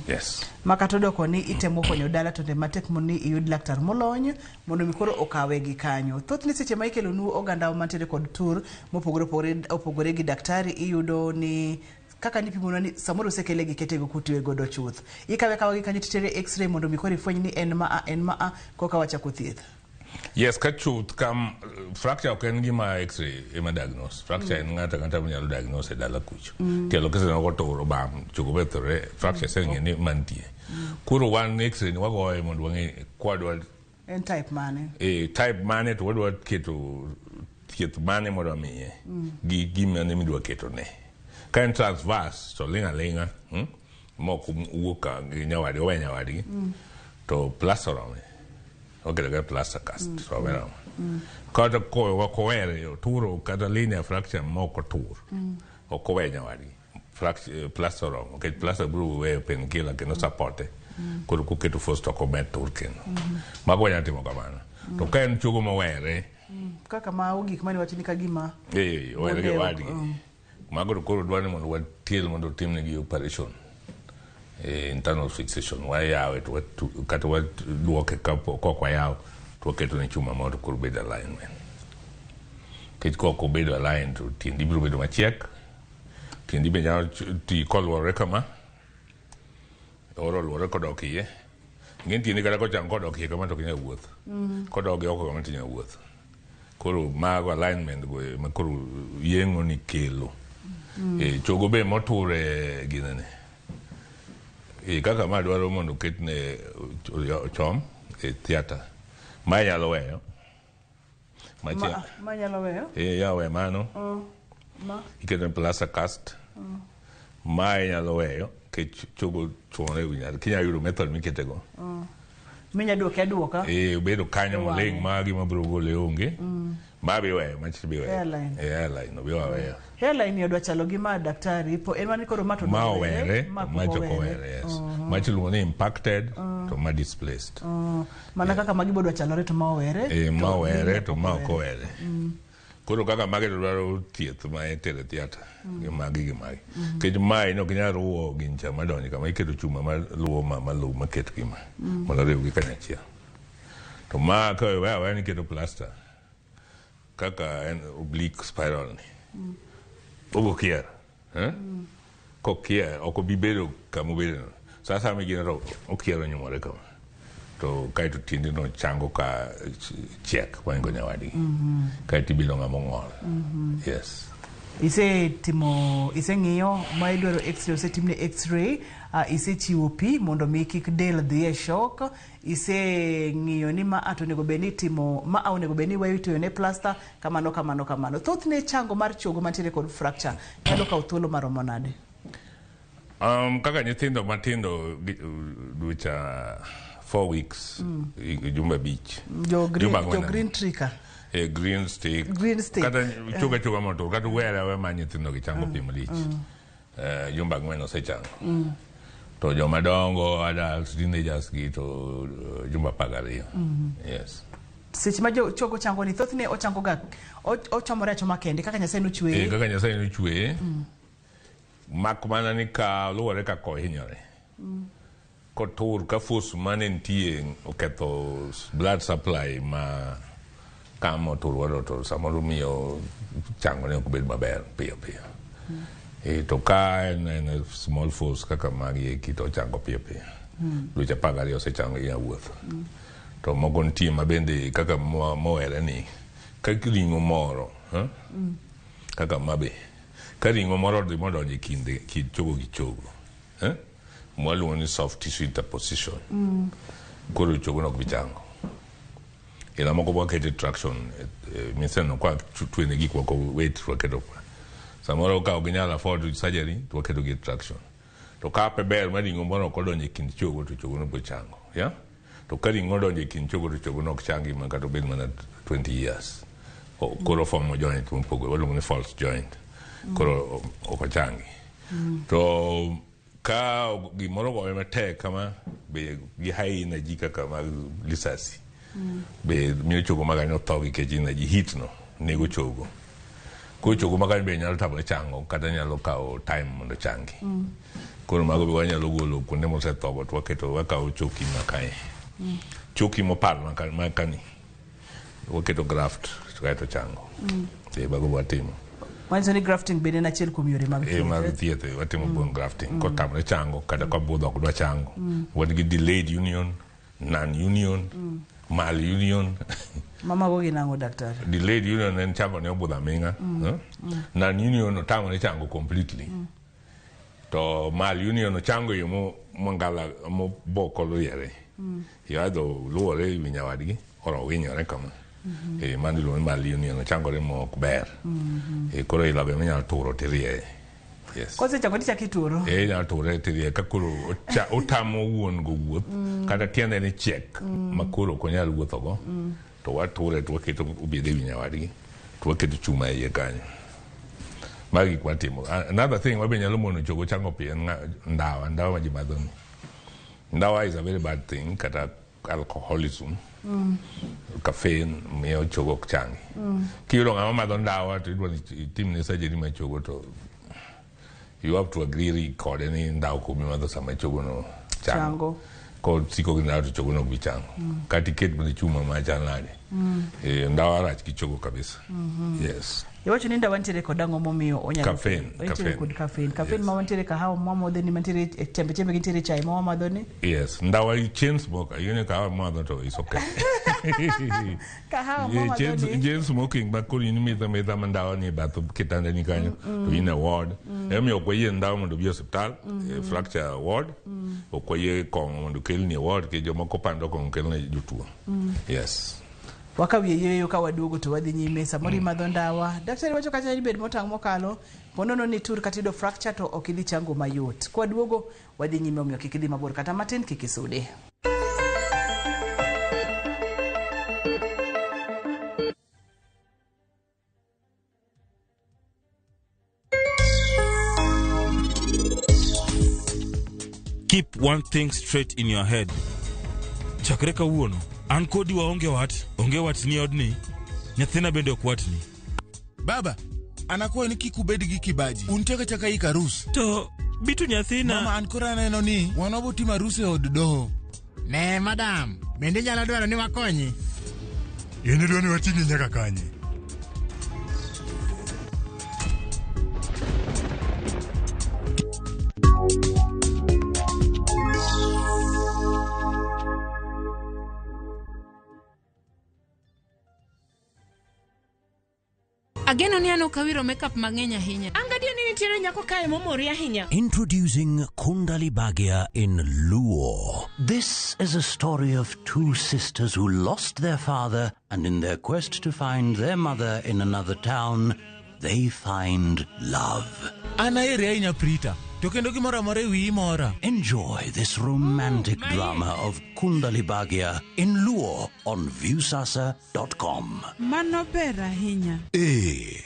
Yes. Ma kata odoko ni itemo konyo dala to tem matek mondo ni iyud laktar molony mondo mi koro okawe gi kanyo. Thothne seche ma ikelonu oganda mantiere kod tur mopogore opogore gi daktari iyudo ni kaka nipimonwa ni samoro osekele gi ketego kutwe godo chuth. Ikawe akawa gi kanyo titere x-ray mondo mi koro ifweny ni en ma a en ma a koka wachako thieth. Yes, ka chuth kam fracture ok en gima x-ray ema diagnose. Fracture en ng'ato ang'ata manyalo diagnose e dala kucho. Tielo kiseneno koturo bam, chogo bethore, fracture iseng'eyo ni mantie. Koro wan x-ray ni wagoye mondo wang'e kwadwa En type mane? Type mane to wadwa keto thieth mane modwa miye gi gima ne midwa ketone. Ka en transverse to ling' aling'a mok wuok ka gi nyawadgi owe nyawadgi to plaster orome. Oketo ga plaster cast to owe. Kata kowere oturo kata linear fracture mok otur ok owe nyawadgi. Plaster oromo nikech plaster biro weyo painkiller kendo supporte. Koro koketo force to ok omed tur kendo. Mago wanyalo timo kamano. To ka en chogo mowere, Kaka ma ogik mane wach ni ka gima owere gi Modeo, wadgi. Mago to koro dwaro ni mondo watiel mondo otimnegi operation. Internal fixation wayawe to kata waduoke kapok wayawo to waketo ne chuma moro to koro bedo alignment. Nikech kok obedo aligned to tiendi biro bedo machiek. Tiendi be nyalo ti koluorore kama. Oro oluorore kodok iye. Ing'e tiendi kata kochango kodok iye kama to ok inyal wuoth. Kodok gi oko kama to inyal wuoth. Koro mago alignment go ema koro yeng'o ni kelo. Chogo be motur e ginene. Kaka ma dwaro mondo oketne chom e theatre. Ma inyalo weyo. Ma nyalo weyo. Ya we mano. Ma Iketo plaster cast. Ma inyalo weyo nikech chogo chuore wi nyal. Kinyalo yudo method miketego. Minya duoke aduoka. Obedo kanyo moling' ma gima biro gole onge. Ma be iweyo, machi be iweyo. Hairline. Hairline no be waweyo. Hairline ni odwa chalo gi ma daktari po en mani koro ma to Ma odwa owere, ma ma pok to ok owere, yes. Machi iluongo ni impacted to ma displaced. Mana kaka magi bodwa chalore to ma owere. Ma to owere gin to pok ma ok owere. Koro kaka magi to dwaro thieth ma itere theatre gi magi gi magi. Nikech mae ne ok inyal ruwo gincha madonjo kama iketo chuma maluwo ma maluw maket gi ma mondo oriwgi kanyachiel. To ma ka iweyo aweya ni iketo plaster kaka en oblique spiral ni. Obo kier. Kokier ok obi bedo kama obedo no. Sa asaya migine to okier onyumore kama. To kaeto tiendi no chango ka chiek mohingo nyawadgi. Kaeto ibedo ng'ama ong'ol. Yes. Isetimo iseng'iyo ma idwaro x-ray osetimne x-ray isechiwo pi mondo mi kik del dhi e shock iseng'iyo ni ma a to onego bed ni itimo ma a onego bed ni iweyo itoyo ne plaster kamano kamano kamano thothne chango mar chogo mantiere kod fracture nyalo kawo thuolo maromo nade Kaka nyithindo matindo dweche 4 weeks, jumbe 5. Jo green, Jumbe jo 4. green tree ka Green stick. Green stick. Kata chogo achoga motur, kata were aweya ma nyithindo gi chango piyo malich. Jumbe 4 osechango. To joma dongo, adults, teenagers gi to jumbe 12. Yes. Seche ma jo chogo chango ni thothne ochango ga ochomore achoma kende kaka Nyasaye nochweye. Kaka Nyasaye nochweye. Mak mana ni ka luwore kaka ohinyore. Kotur ka force mane nitie oketho blood supply ma kama otur godo to samoro miyo chango ne ok bed maber piyo piyo. To ka en small force kaka magi eki to ochango piyo piyo. Dweche 12 osechango inya wuotho. To moko nitie ma bende kaka mowere ni ka ring'o moro, Kaka mabe. Ka ring'o moro odhi modonjo e kind chogo gi chogo. Mwaluongo ni soft tissue interposition. Koro chogo no ok bi chango. Ila moko wakete traction, miseno kwa twene gik moko weight waketo kwa. Samoro ka ok ginyal afford surgery to waketo gi traction. To ka pe ber ma ring'o moro ok odonjo e kind chogo to chogo no biro chango. Yeah? To ka ring'o odonjo e kind chogo to chogo no ok changi ma kata obed mana 20 years. Koro form joint mopogore, waluongo ni false joint. Koro ok ochangi. To ka gimoro ogoye matek kama be gi high energy kaka mag lisasi. Be miyo chogo makanyo tho nikech energy heat no nego chogo. Koro chogo makanyo be nyalo tamore chango kata nyalo kawo time mondo ochangi. Koro mago be wanyalo golo kuonde mosethogo to waketo wakawo choki makae. Choki mopar makani. Waketo graft to kaeto chango. Mago watimo. Manyiso ni grafting bende en achiel kuom yore mag thieth. Mag thieth, watimo bone grafting. Kotamore chango kata ka budho ok dwa chango. Wan gi delayed union, non-union, mal-union. Mamago gin ang'o daktari? Delayed union en chango ne obudho aming'a. Non-union otamore chango completely. To mal-union ochango e yo mongala moboko luyere. Yadho luwore ewi nyawadgi or owinyore kama. Mano iluongo ni mal-union ochangore mok ber. Koro ilago ema inyalo turo tirieye. Yes. Kosechango tichako ituro. Inyalo ture tirieye ka koro otamo wuon go wuoth kata tiende ni chiek ma koro ok onyal wuothogo. To wature to waketo obed ewi nyawadgi to waketo chuma e iye kanyo. Magi gik matimo. Another thing mabe nyalo mono chogo chango piyo en ndawa, ndawa ma ji madho ni. Ndawa is a very bad thing, kata alcoholism. Caffeine miyo chogo ok changi. Kiyudo ng'ama madho ndawa to idwa ni itimne surgery mar chogo to you have to agree kode ni ndawa ok obi madho sama chogo no chango. Chango. Kosiko gi ndawa to chogo no ok bi chango. Kata iket mana chuma machal nade. Ndawa rach gi chogo kabisa. Yes. Iwacho ni ndawa nitiere kod ang'o momiyo onyalo Caffeine, nitiere caffeine. kod caffeine. Caffeine Yes. ma wantiere kahawa mwamodho ni mantiere e chembe chembe gintiere chai ma wamadho ni. Yes, ndawa i chain smoker, yone kahawa madho to is okay. Kahawa Yeah, mwamadho chain, ni. chain smoking ma koro in imetho ametha ma ndawa ni e bath kitanda ni kanyo to in e ward. Emomiyo ok wayie ndawa mondo obi e osiptal, e fracture ward. Ok wayie kong'o mondo okelni e ward nikech jomoko pando kong'o kelne jotuo. Yes. Wakaw wiye yueyo ka waduogo to wadhi nyime. Samoro imadho ndawa. Daktari wacho kacha ni bed motang' mokalo. Ponono ni tur kata iyudo fracture to ok idhi chango mayot. Kwaduogo wadhi nyime omiyo kik idhi mabor kata matin kik isude. Keep one thing straight in your head. Chakre kawuono, an kodi waonge wat, onge wat ni odni, nyathina bende ok watni. Baba, an akwayo ni kik ubed gi kibaji. Un chaka chaka ik arus. To bitu nyathina. Mama, an koro aneno ni wan wabotimo arus e od doho. Ne, madam, bende inyalo dwaro ni wakonyi? In idwa ni wating'i nyaka kanye? Ageno ni an ok awiro makeup mang'eny ahinya. An gadier ni nitiere nyako kae momori ahinya. Introducing Kundali Bhagya in Luo. This is a story of two sisters who lost their father and in their quest to find their mother in another town, they find love. An aheri ahinya Prita, to kendo gimoro amora e wiyi mora. Enjoy this romantic drama of Kundali Bhagya in Luo on Viusasa.com. Mano ber ahinya. Ee,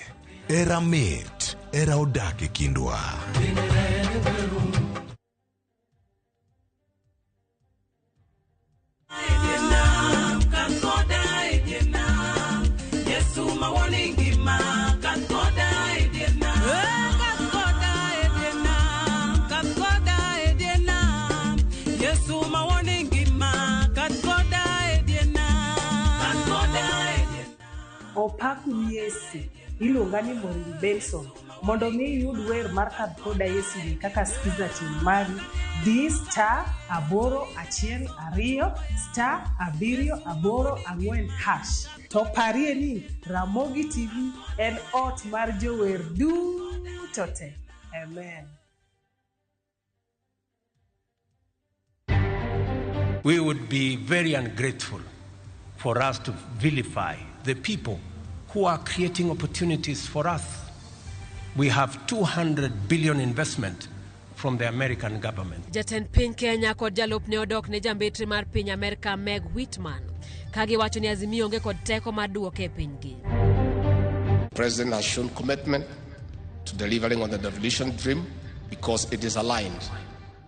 era mit, era odak e kindwa. Opak Yesu. Iluonga ni Maureen Benson. Mondo mi iyud wer mar Kadh Koda Yesu ni kaka skiza tune mari, di *812 *784 hash. To parie ni Ramogi TV en ot mar jower duto te. Amen. We would be very ungrateful for us to vilify the people who are creating opportunities for us. We have 200 billion investment from the American government. Jatend piny Kenya kod jalupne odok ne jambetre mar piny Amerka Meg Whitman ka giwacho ni Azimio onge kod teko mar duoke e pinygi. President has shown commitment to delivering on the devolution dream because it is aligned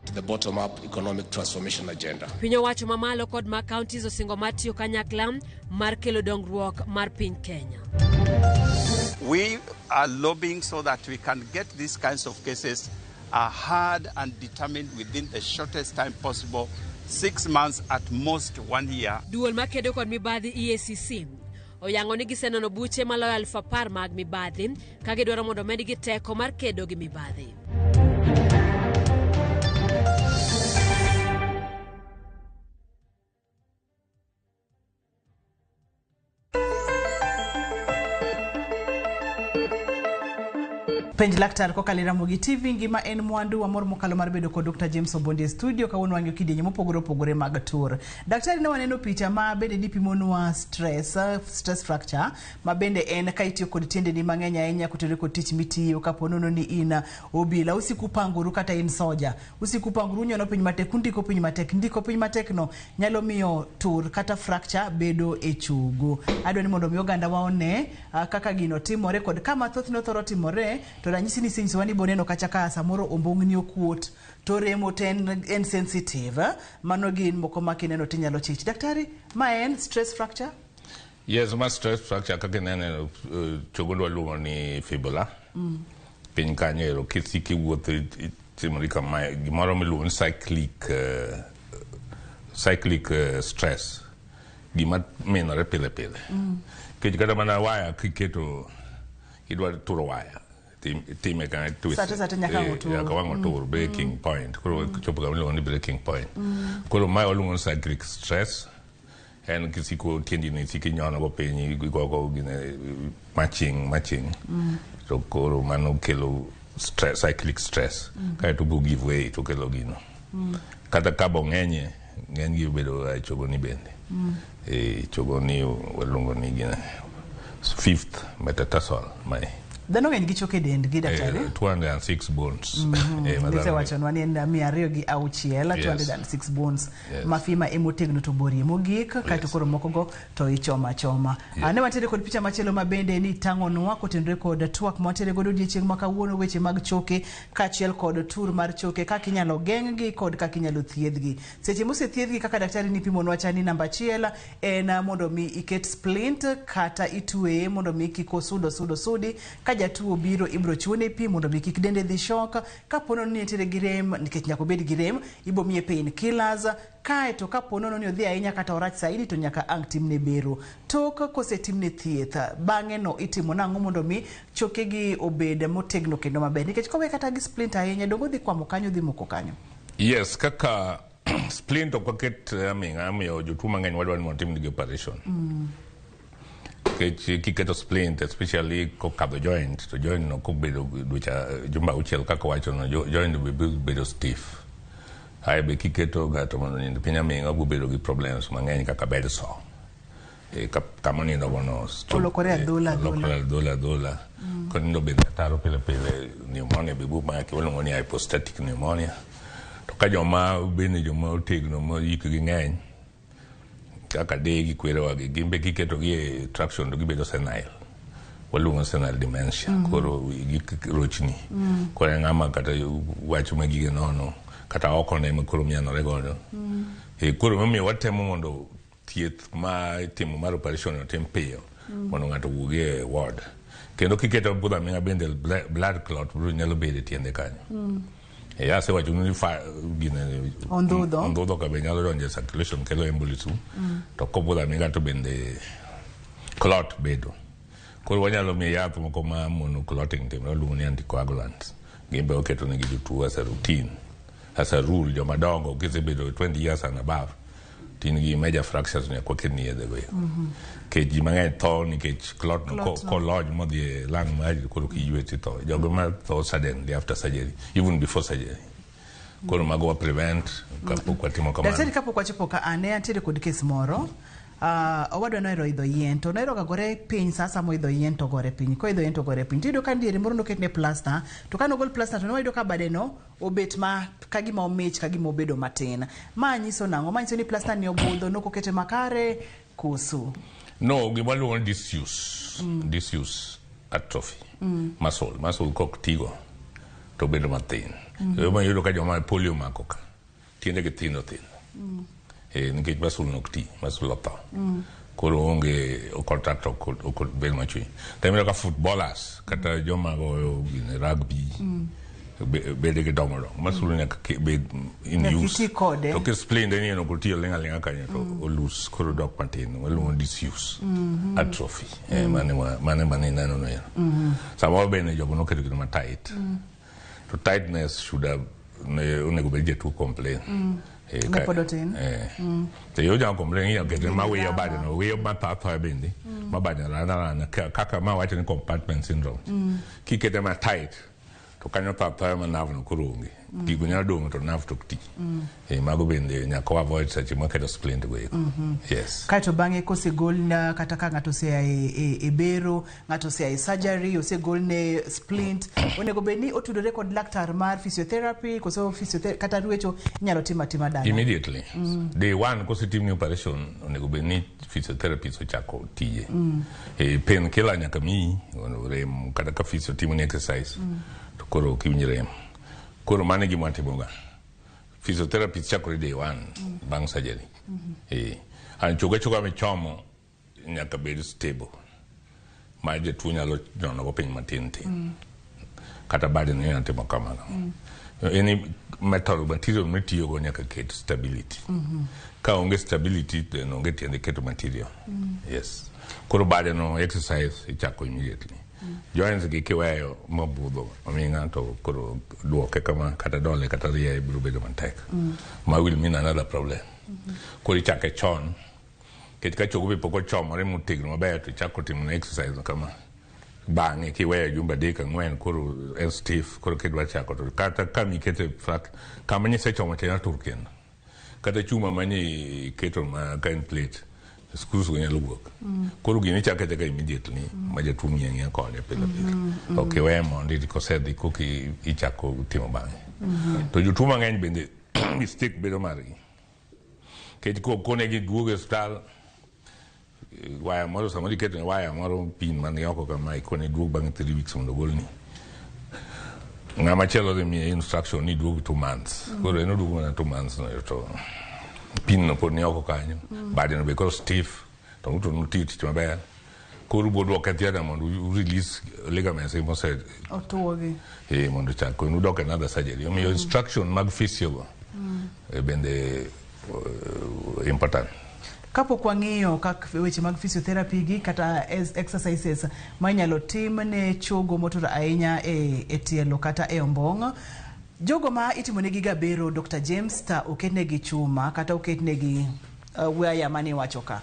to the bottom-up economic transformation agenda. Piny owacho mamalo kod mag counties osingo mar tiyo kanyakla mar kelo dongruok mar piny Kenya. We are lobbying so that we can get these kinds of cases heard and determined within the shortest time possible, 6 months at most 1 year. Duol makedo kod mibadhi EACC oyango ni gisenono buche maloyo 10,000 mag mibadhi ka gidwaro mondo omedgi teko mar kedo gi mibadhi. Penj laktar kokalo e Ramogi TV ngima en mwandu wamor mokalo mar bedo kod Dr. James Obondi e studio kawuono wang'iyo kidienje mopogore opogore mag tur. Daktari ne waneno picha ma bende nipimonwa stress, stress fracture ma bende en ka itiyo kod tiendeni mang'eny ahinya kotenore kod tich mitiyo kapo nono ni in obila usiku pangoru kata in soja usiku pangoru unyono piny matek undiko piny matek ndiko piny matek no nyalo miyo tur kata fracture bedo e chogo. Adwa ni mondo mi oganda wa one kaka gino timore kod kama thothne othoro timore to To ranyisi ni since wani boneno kacha ka samoro ombong'ni okuot to remo to en sensitive, eh? Mano gin moko ma kineno tinyalo chich. Daktari, ma en stress fracture? Yes, ma stress fracture kaka inene, chogo waluongo ni fibula. Piny kanyo ero kisiko iwuotho, itimori kamae, gimoro miluongo ni cyclic stress, gima minore pile pile. Nikech kata mana waya kiketo, idwa turo waya, time ka twist. Sate sate nyaka wang' otur. Nyaka wang' otur, breaking point. Koro chopo kama iluongo ni breaking point. Koro mae waluongo ni cyclic stress. En kisiko tiendi ni isiko inyono go piny, igogo gine maching maching. To koro mano kelo stress, cyclic stress. Kaeto bo give way to kelo gino. Kata ka bo ng'enye, ng'eny gi bedo e chogo ni bende. E chogo ni waluongo ni gine fifth metatarsal mae. Dhano ng'eny gi choke e dendgi, daktari. 206 bones. Ma dhano Nisewachonwa ni en 206, 206 bones. Ma femur emotegno to borie mogik, kaeto koro mokogo to ichoma achoma. Ne wantiere kod picha machielo ma bende ni tang'onwa kotenore kod twak ma wantiere godo odiechieng' ma kawuono, weche mag choke kaachiel kod tur mar choke, kaka inyalo geng'gi kod kaka inyalo thiedhgi. Seche mosethiedhgi kaka daktari nipimonwa cha ni namba achiel en mondo mi iket splint kata itweye mondo mi kik osud osud osudi. Ka jatuo obiro, ibiro chiwone pi mondo mi kik dende dhi shock. Kapo nono ni entiere gi rem, nikech nyaka obed gi rem, ibo miye pain killers. Kaeto kapo nono ni odhi ahinya kata orach saidi, to nyaka ang' timne bero. Tok kosetimne thieth, bang'e no itimo nang'o mondo mi chokegi obed motegno kendo maber? Nikech kowe kata gi splint ahinya, dongo odhi kwamo kanyo, odhi moko kanyo. Yes, kaka splint ok waket aming'a, omiyo jotuo mang'eny wadwa ni mondo timnegi operation. Nikech kiketo splint, especially kokadho joint, to joint no kobedo dweche jumba 6 kaka wachono, joint be biro bedo stiff. Ae be kiketo ng'ato mondo onind piny aming'a, obiro bedo gi problems mang'eny kaka bed sore. Kama onindo gono Olokore adhola, adhola. Olokore adhola adhola. Konindo bende ataro pile pile, pneumonia be bu maki, waluongo ni hypostatic pneumonia. To ka joma bende joma otegno ma hikgi ng'eny kaka deye gi kwerewa gi, gin be kiketo gi e traction to gibedo senile, waluongo senile dementia. Koro gi rochni. Koro en ng'ama kata wach ma gige nono kata oko ne ema koro mianore godo. Koro emomiyo watemo mondo thieth ma itimo mar operation otim piyo mondo ng'ato owuogi e ward. Kendo kiketo budho aming'a bende blood clot biro nyalo bedo e tiende kanyo. Asewacho ni fa gine Ondhudho. Ondhudho ka be nyalo donjo e circulation, kelo embolism. To kobudho aming'a to bende clot bedo. Koro wanyalo miye yath moko ma mono clotting timore, waluongo ni anticoagulants. Gin be waketo negi jotuo as a routine, as a rule, joma dongo kisebedo 20 years and above to in gi major fractures, nyaka waketni yedhe go eko. Nikech ji mang'eny tho nikech clot no Clot no. Kolony modhi e lung mari, koro kiywe titho. Jogo ma tho suddenly after surgery, even before surgery. Koro mago wa prevent kapok watimo kamano. Daktari, kapok wachopo ka, ane antiere kod kes moro. Owadwa nohero idho yien to nohero ga gore piny sa asaya moidho yien to gore piny, koidho yien to gore piny, tiyudo ka diere moro noketne plasta, to ka nogol plasta to ne wayudo ka bade no obet ma kagima omich, kagima obedo matin. Ma nyiso nang'o? Ma nyiso ni plasta ni obudho, nokokete makare koso? No, gima waluongo ni disuse atrophy. Muscle kok tigo to bedo mathin. Ema iyudo ka joma polio omako ka tiendegi thindo thindo. Nikech muscle no ok ti, muscle otho. Koro onge contract, ok bed machwe. To iyudo ka footballers kata joma goyo gine rugby bedegi dongo dongo. Muscle nyaka bed in Nyaka use. iti kode. To kisplint ni en ok otiyo ling' aling'a kanyo to olus, koro dok matin. Waluongo ni disuse atrophy. Mane ineno no ero. Samoro bende jogo noketo gino ma tight. To tightness should have ne onego bed jatuo complain. Ne pod otin. To yo jama complain inyalo kete ma wiyo bade no, wiyo ma tho athoya bende, ma bade rana rana, kaka ma wacho ni compartment syndrome. Kikete ma tight. To kanyo tho athoya ma nerve no koro onge. Gigo nyalo dong' to nerve to ok ti. Mago bende nyaka wa avoid seche mwaketo splint go eko. Yes. Kaeto bang'e kosegol na kata ka ng'ato osea e bero, ng'ato osea e surgery, osegolne splint, onego bed ni otudore kod laktar mar physiotherapy koso physiotherapy kata ruecho inyalo tim atima dala? Immediately. Day one kosetimni operation onego bed ni physiotherapist ochako tije. Pain killer nyaka miyi mondo rem kata ka physio timoni exercise to koro ok iwinj rem. Koro mano e gima watimoga. Physiotherapist chakore day one bang' surgery. And chogo achoga michomo nyaka bed stable. Ma jatuo nyalo nyono go piny matin tin. Kata bade no inyalo timo kamano. Any metal material mitiyogo nyaka ket stability. Ka onge stability then onge tiende keto material. Yes. Koro bade no exercise ichako immediately. Joints gi kiweyo mabudho aming'a to koro duoke kama kata dole kata rieye biro bedo matek. Ma will mean another problem. Koro ichake chon. Nikech ka chogo be pok ochomore motegno maber to ichako timo ne exercise kama. Bang'e kiweyo jumbe 3 4 koro en stiff koro kidwa chako to kata kama ikete flat kama nisechomo cha nyalo tur kendo. Kata chuma mane iketo ma ka en plate screws go nyalo wuok. Koro gini ichako achaka immediately ma jatuo ng'iyo ang'iya kode pile pile. Ok iwe mondo kosedhi koka ichako timo bang'e. To jotuo mang'eny bende mistake bedo margi. Nikech konegi duogo e osiptal waya moro samoro iketo ne waya moro pin man oko kama ikone duog bang' 3 weeks mondo ogolni. Ng'ama chielo dhi miye instruction ni duog 2 months. Koro en oduogo mana 2 months no to pin no pod ni oko kanyo. Bade no be koro stiff to ng'uto notiyo tich maber. Koro ubo duoke theatre mondo u release ligaments mose Otuogi. Mondo chak koro udok another surgery. Omiyo instruction mag physio go bende important. Kapok wang'iyo kak weche mag physiotherapy gi kata exercises ma inyalo tim ne chogo motur ahinya e tielo kata e ombong', jogo ma itimonegi ga bero Dr. James ta oketnegi chuma kata oketnegi waya mane iwacho ka.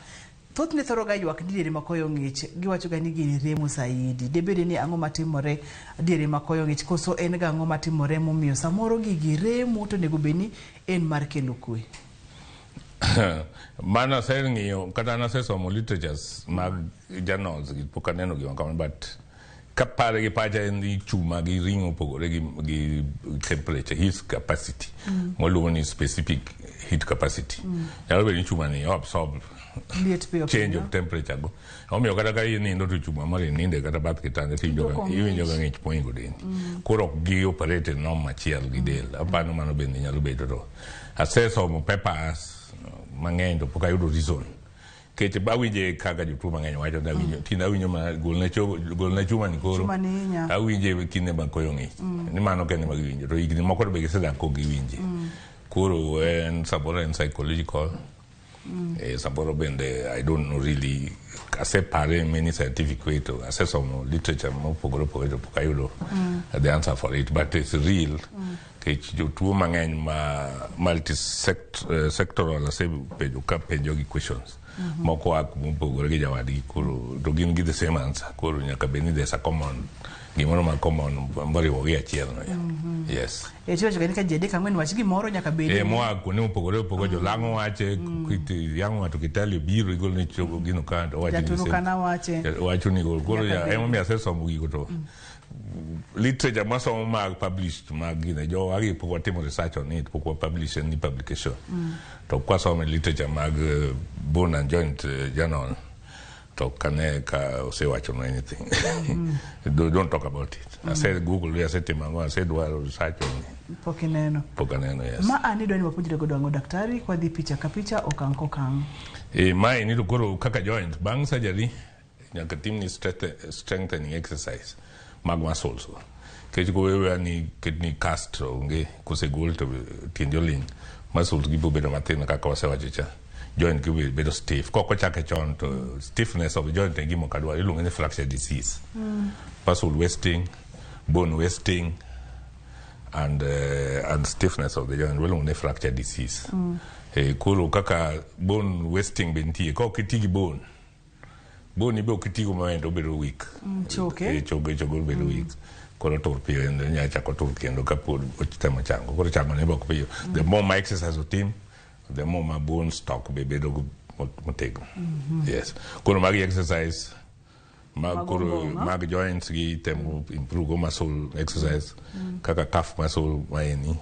Thothne thoro ga ywak ni diere ma koyo ng'ich, giwacho ga ni gini remo saidi. Debede ni ang'o matimore diere ma koyo ng'ich koso en ga ang'o matimore momiyo samoro gigi remo to onego bed ni en mar kelo kwe? Mano aseng'iyo kata nasesomo literatures mag journals gi pok aneno gima kamano but kapare gi pacha en ni chuma gi ring'o opogore gi temperature heat capacity. Mwaluongo ni specific heat capacity. Nyalo bedo ni chuma ni absorb liet piyo change of temperature go. Omiyo kata ka inindo to chuma moro ininde kata bath kitanda to iwinjo ka ng'ich mohingo dendi. Koro ok gi operate e norm achiel gi del. Aparo mano bende nyalo bedo to asesomo papers mang'eny to pok ayudo reason. Nikech awinje kaka jotuo mang'eny wacho ni awinjo tinde awinjo ma golna chogo golna chuma ni koro. Chuma ni hinya. Awinje kinde ma koyo ng'ich. Ni mano kende ma giwinjo to higni moko to be gisedak kok giwinje. Koro en samoro en psychological. Samoro bende I don't know really asepare many scientific way to asesomo literature mopogore opogore to pok ayudo the answer for it but it's real. Nikech jotuo mang'eny ma multi sectoral asepenjo ka penjo gi questions. Moko a kumopogore gi jawadgi koro to gin gi the same answer. Koro nyaka bed ni there's a common gimoro ma common moriwo gi achiel no. Yes. Tiwacho ga ni ka ji 3 4 wach gimoro nyaka bed. Moa kuonde mopogore opogore jolang'o wache yang'o ng'ato kitali biro igol ni chogo gino ka to wacho ni Jaturukana wache. Wacho ni gol. Koro emomiyo asesomo gigo to literature masomo mag published mag gine jowa gi pok watimo research on it pok wa publish any publication. To kwasomo literature mag Bone and Joint Journal to kane ka osewacho no anything. Don't talk about it. Ase Google asetimo ang'o asedwaro research on it. Pok ineno. Pok aneno, yes. Ma an idwa ni wapuonjre godo ang'o daktari kwadhi picha ka picha okang' kokang'. Mae ni to koro kaka joint bang' surgery nyaka timni strengthening exercise mag muscles go. Nikech kowewa ni ketni cast onge kosegol to tiendi oling' muscles gi bedo mathin kaka wasewacho cha. Joint gi bedo stiff. Kok ochake chon to stiffness of joint en gima ok adwar iluonge ni fracture disease. Muscle wasting, bone wasting and stiffness of the joint iluongo ni fracture disease. Koro kaka bone wasting be nitie kok iti gi bone bone be ok itigo maber to obedo weak. Choke. Choke bedo weak. Koro tur piyo en onyalo chako tur kendo kapod otemo chango. Koro chango ne be ok piyo. The more ma exercise otim, the more ma bone stock be bedo motegno. Yes. Koro magi exercise mag Mag koro ombong'o. mag joints gi temo improve go muscle exercise kaka calf muscle maeni.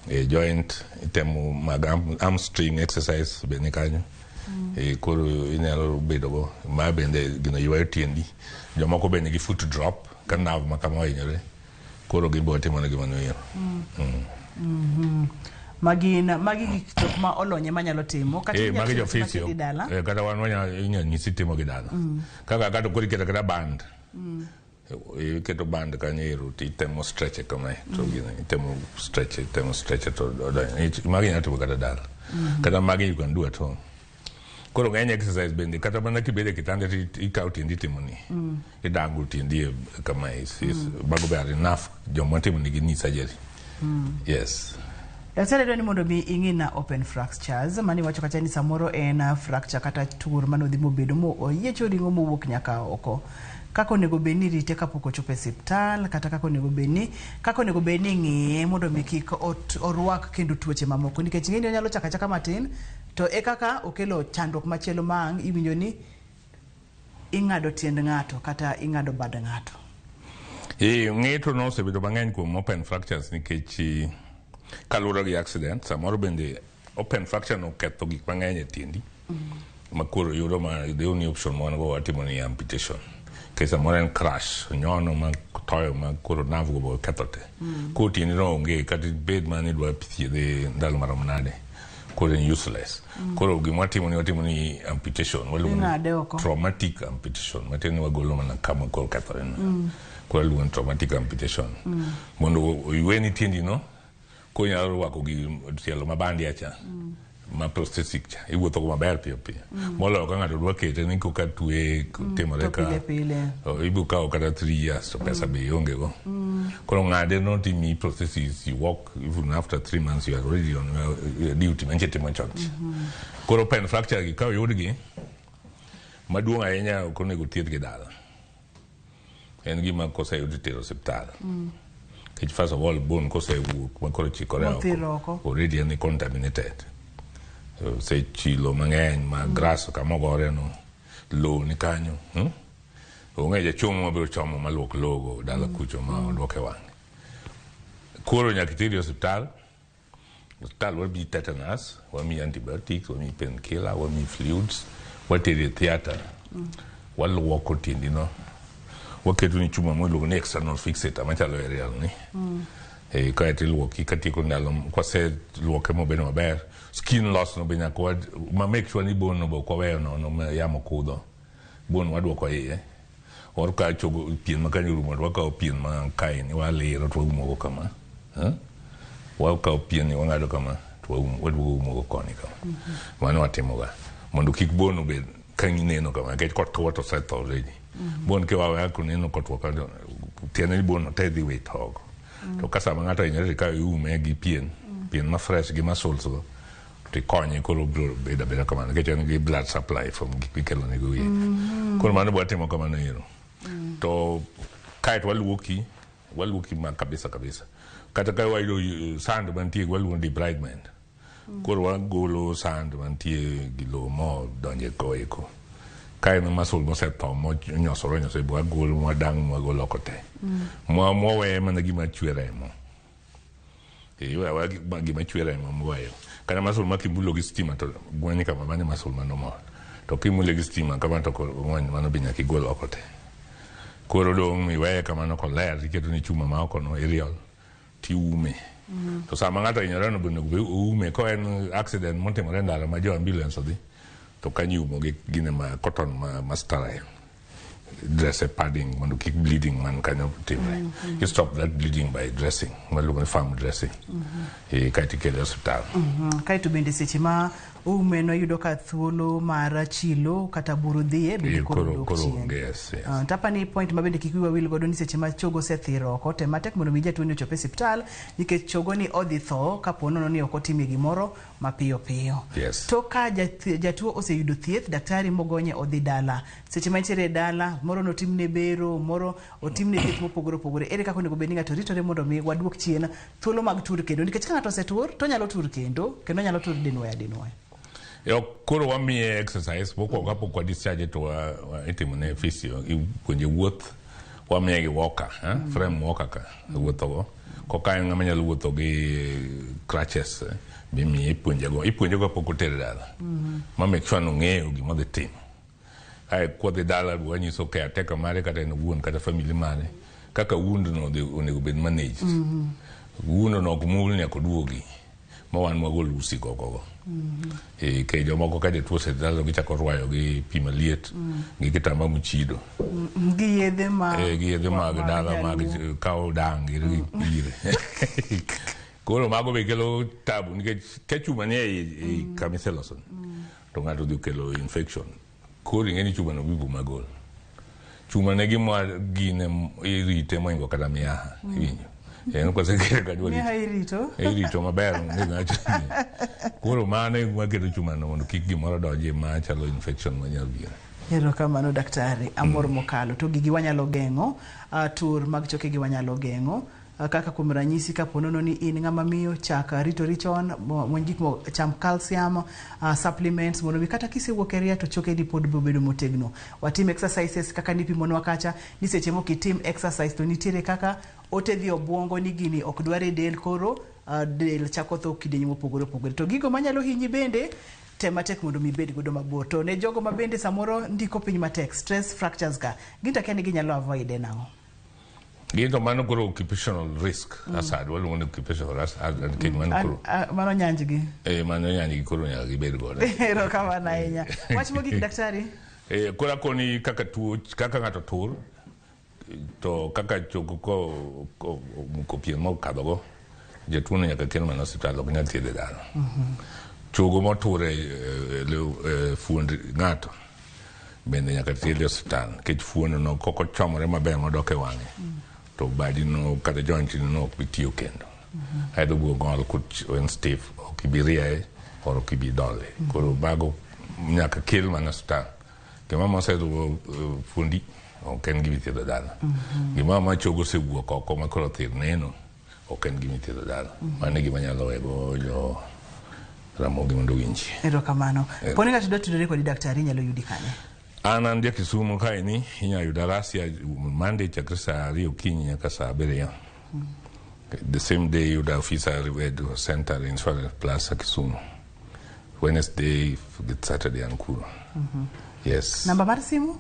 E joint itemo mag hamstring exercise be ni kanyo. E, koro inyalo bedo go ma bende gino ywayo tiendi. Jomoko be nigi foot drop ka nerve ma kama ohinyore. Koro gin be watimo negi mano ero. Magi gik jok ma olony ema nyalo timo kata Eh, inyalo magi timo jo physio. gi dala. Eh, kata wan wanya inyalo nyisi timo gi dala. Kaka kata koro iketo kata band. Iketo band kanyo ero to itemo stretch kamae to gino itemo stretch, itemo stretch to odonjo. Magi inyalo timo kata dala. Kata magi you can do at home. Koro ng'eny exercise bende kata mana kibedo e kitanda to ikawo tiendi itimo ni. Idango tiendi e kamae. Mago be are enough joma timo nigi knee surgery. Yes. Daktari dwa ni mondo mi ing'i na open fractures mani wacho kacha ni samoro en fracture kata tur manodhi mobedo mo oyiecho ring'o mowuok nyaka oko. Kaka onego bed ni rite kapok ochopo e osiptal kata kaka onego bed ni kaka onego bed ni ing'iye mondo mi kik orwak kendo tuoche mamoko nikech ing'e ni onyalo chako achaka matin to e kaka okelo chandruok machielo ma ang' iwinjo ni ing'ado tiend ng'ato kata ing'ado bad ng'ato. Eh, ng'eto no osebedo mang'eny kuom open fractures nikech kaluwore gi accident samoro bende open fracture no ketho gik mang'eny e tiendi ma koro yudo ma the only option ma wan go watimo ni amputation nikech samoro en crash nyono ma toyo ma koro nerve go be oketho te. Koro tiendi no onge kata bed mana ni idwa thiedhe ndalo marom nade koro en useless. Koro gima watimo ni watimo ni amputation waluongo ni Ing'ade oko. traumatic amputation matiende ni wagolo mana kama koro kethore no. Koro waluongo ni traumatic amputation mondo oyweni tiendi no koro inyalo rwako gi tielo ma bandia cha ma prosthetic cha iwuotho go maber piyo piyo moloyo ka ng'ato dwa kete ni koka twe timore To ka pile pile. Oh, ibiro kawo kata 3 years to pesa be ionge go. Koro ng'ade no timiyi prosthesis you walk even after 3 months you are already on your duty manche timo chon cha. Koro open fracture gi ka oyudgi maduong' ahinya ok onego thiedh gi dala. En gima koseyud itero osiptal. Nikech first of all bone kosewuok ma koro chikore Mothir oko. already en contaminated. Osechilo mang'eny ma grass kama ogore no lowo ni kanyo. Onge jachomo mabiro chomo maluok lowo go dala kucho ma oduok e wang'e. Koro nyaka iteri e osiptal. Osiptal wamiyi tetanus, wamiyi antibiotics, wamiyi painkiller, wamiyi fluids, wateri e theatre. Waluoko tiendi no. Waketo ni chuma miluongo ni external fixator machalo aerial ni. Eh, kaeto iluoki katieko ndalo kwaseluoke mobedo maber skin loss no be nyaka wa ma make sure ni bone no be ok waweyo nono ma yamo kudho bone waduoko iye or ka chogo pien ma kanyo orumo to wakawo pien ma kae ni waliro to waumo go kama. Wakawo pien ni wang'ado kama to waduogo umo go koni kama. Mano watimoga mondo kik bone obed ka neno kama nikech kotwo to osetho already. Bone kiwawe koneno kotwo ka tiende ni bone no te dhi wito oko. To ka sama ng'ato ohinyore to ikawo iume gi pien, pien ma fresh gi muscles go to ikonye koro obiro bedo abeda kamano nikech en gi blood supply from gik mikelo ne go wiye. Koro mano be watimo kamano ero. To kaeto waluoki, waluoki ma kabisa kabisa. Kata ka wayudo sand mantie waluongo ni debridement. Koro wagolo sand mantie gi lowo modonjo e ko eko. Ka en muscle mosetho monyosore onyosore be wagolo mwadang' mwagolo oko te. Mwaweye mana gima chwe remo. Iweyo aweya gima chwe remo mweyo. Kata muscle ma kimulo gi stima to gweny kama mano e muscle ma normal. To kimule gi stima kama to ng'weny mano be nyaka igol oko te. Koro dong' iweye kamano koler iketo ne chuma ma oko no aerial tiume. To sama ng'ato ohinyore no be onego bed oume ka en accident motimore e ndara ma jo ambulance odhi to kanyo iumo gi gine ma cotton ma sterile. Dress e padding mondo kik bleeding man kanyo timre. You stop that bleeding by dressing, maluongo ni firm dressing. Eh, kaeto ikele e osiptal. Kaeto bende seche ma oume no iyudo ka thuolo mar chilo kata buru dhiye bende Eh, koro koro dok koro chien. onge yes, yes. To apani point ma bende kik wiwa wil godo ni seche ma chogo osethir oko tem matek mondo mi jatuo ni ochop e osiptal nikech chogo ni odhi tho kapo nono ni ok otimie gimoro mapiyo piyo. Yes. To ka jatuo oseyudo thieth, daktari mogonye odhi dala. Seche ma entiere e dala, moro notimne bero, moro otimne thieth mopogore opogore. Ere kaka onego bed ni ng'ato ritore mondo mi waduok chien thuolo mag tur kendo? Nikech ka ng'ato osetur, to onyalo tur kendo, kendo onyalo tur dinwoya dinwoya. Yo, koro wamiye exercise mokwongo kapok wa discharge to itimone physio, ipuonje wuoth, wamiye gi walker, frame walker ka wuothogo. Koka en ng'ama nyalo wuotho gi crutches, bimiye ipuonjego. Ipuonjego kapok otere dala. Ma make sure ni ong'eyo gima odhi timo. Ae kodhi dala wanyiso caretaker mare kata en owuon kata family mare kaka wound no onego bed managed. Wound no ok mul nyaka oduogi ma wan wagol usi gogogo. Ke jomoko ka jatuo osedhi dala to gichako rwayo gi pi maliet gi kitamba mochido. Gi yedhe ma Gi yedhe mag dala mag kawo dang' gi ire. Koro mago be kelo tabu nikech ka chuma ni ei kama iseloso ni, to ng'ato odhi okelo infection. Koro ing'e ni chuma no biro magol. Chuma ne gima gine irite moingo kata miaha, iwinjo. En kosekele kanyo Miaha irito. Irito maber onge ng'acho. Koro mano e gima keto chuma no mondo kik gimoro donji machalo infection manyalo biro. Erokamano daktari, amor mokalo. To gigi wanyalo geng'o, tur mag chokegi wanyalo geng'o. Kaka kuom ranyisi kapo nono ni in ng'ama miyo, chak ritori chon, muony gik mo, cham calcium, supplements mondo mi kata kisewuok e ria to chokeni pod biro bedo motegno. Watim exercises kaka nipimonwa kacha, ni seche moko itim exercise to nitiere kaka ote dhi obwongo ni gini ok dwar e del, koro del chako tho kidienje mopogore opogore. To gigo manyalo hinyi bende, tem matek mondo mi ibed godo mabor. To ne jogo ma bende samoro ndiko piny matek, stress fractures ka, gin to akia ni ginyalo avoid e nang'o? Gin to mano koro occupational risk hazard, waluongo ni occupational hazard nikech mano koro Mano nyanjgi. Mano nyanjgi koro nyaka gibed godo. Erokamano ahinya. Wach mogik daktari? Koro akoni kaka tuo, kaka ng'ato tur, to kaka chogo ko omuko pien mokadho go, jatuo no nyaka kel mana osiptal, ok nyal thiedhe dala. Chogo motur e fuond ng'ato bende nyaka thiedhe e osiptal, nikech fuond no kok ochomore maber modok e wang'e, to badi no kata joint no ok bi tiyo kendo. Aeto obiro ng'ol en stiff, ok ibi rieye or ok ibi dole. Koro mago nyaka kel mana osiptal. Gima moseluwo fuondi ok en gima ithiedho dala. Gima ma chogo osewuok oko ma koro thir neno ok en gima ithiedho dala. Mano e gima anyalo wego jo Ramogi mondo owinji. Erokamano. Poni ng'ato dwa tudore kodi daktari inyalo yudi kanye? An ja Kisumu kaeni, inyalo yuda Rasia Monday chakre saa 2 okinyi nyaka saa 7. The same day yuda ofisa Rivedo Center Insurance Plaza Kisumu. Wednesday, Saturday an kuro. Yes. Namba mar simu?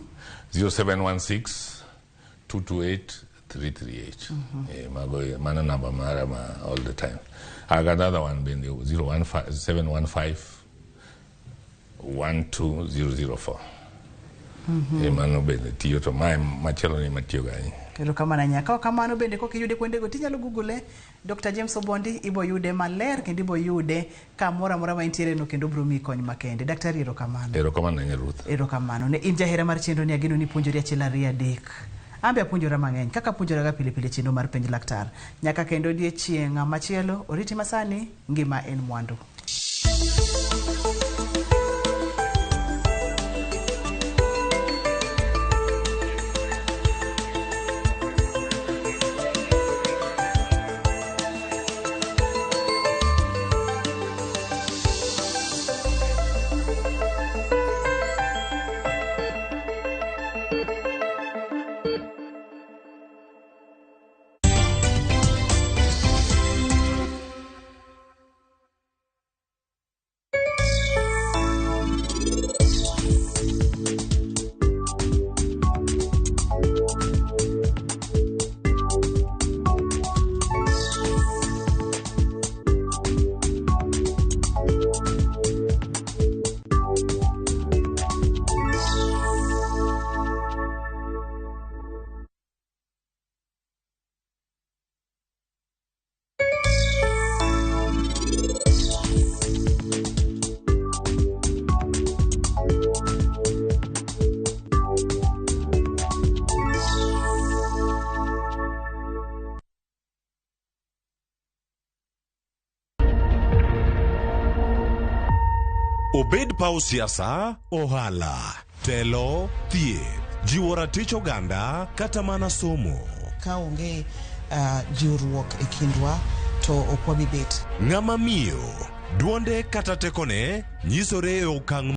0716 228 338. Mago mana namba mara ma all the time. I got another one bende 015 715 12004. Mano bende tiyo to mae machielo ni matiyo ga ahinya. Erokamano ahinya. Ka kamano bende kok iyude kuondego tinyalo google Dr. James Obondi, ibo yude maler kendo ibo yude kamoro amora ma intiere no kendo obiro miyi kony makende. Daktari, erokamano. Erokamano ahinya Ruth. Erokamano. Ne in jahera mar chenro ni ageno ni puonjori achiel ariyo adek. An be apuonjora mang'eny kaka apuonjoraga pile pile chenro mar penj laktar. Nyaka kendo odiechieng' machielo, oriti masani, ngima en mwandu. Obed paw siasa, ohala, telo, thieth, Jiwo ratich oganda kata mana somo. Ka onge jiwruok e kindwa to ok wabi bet. Ng'ama miyo, duonde kata tekone nyisore e okang'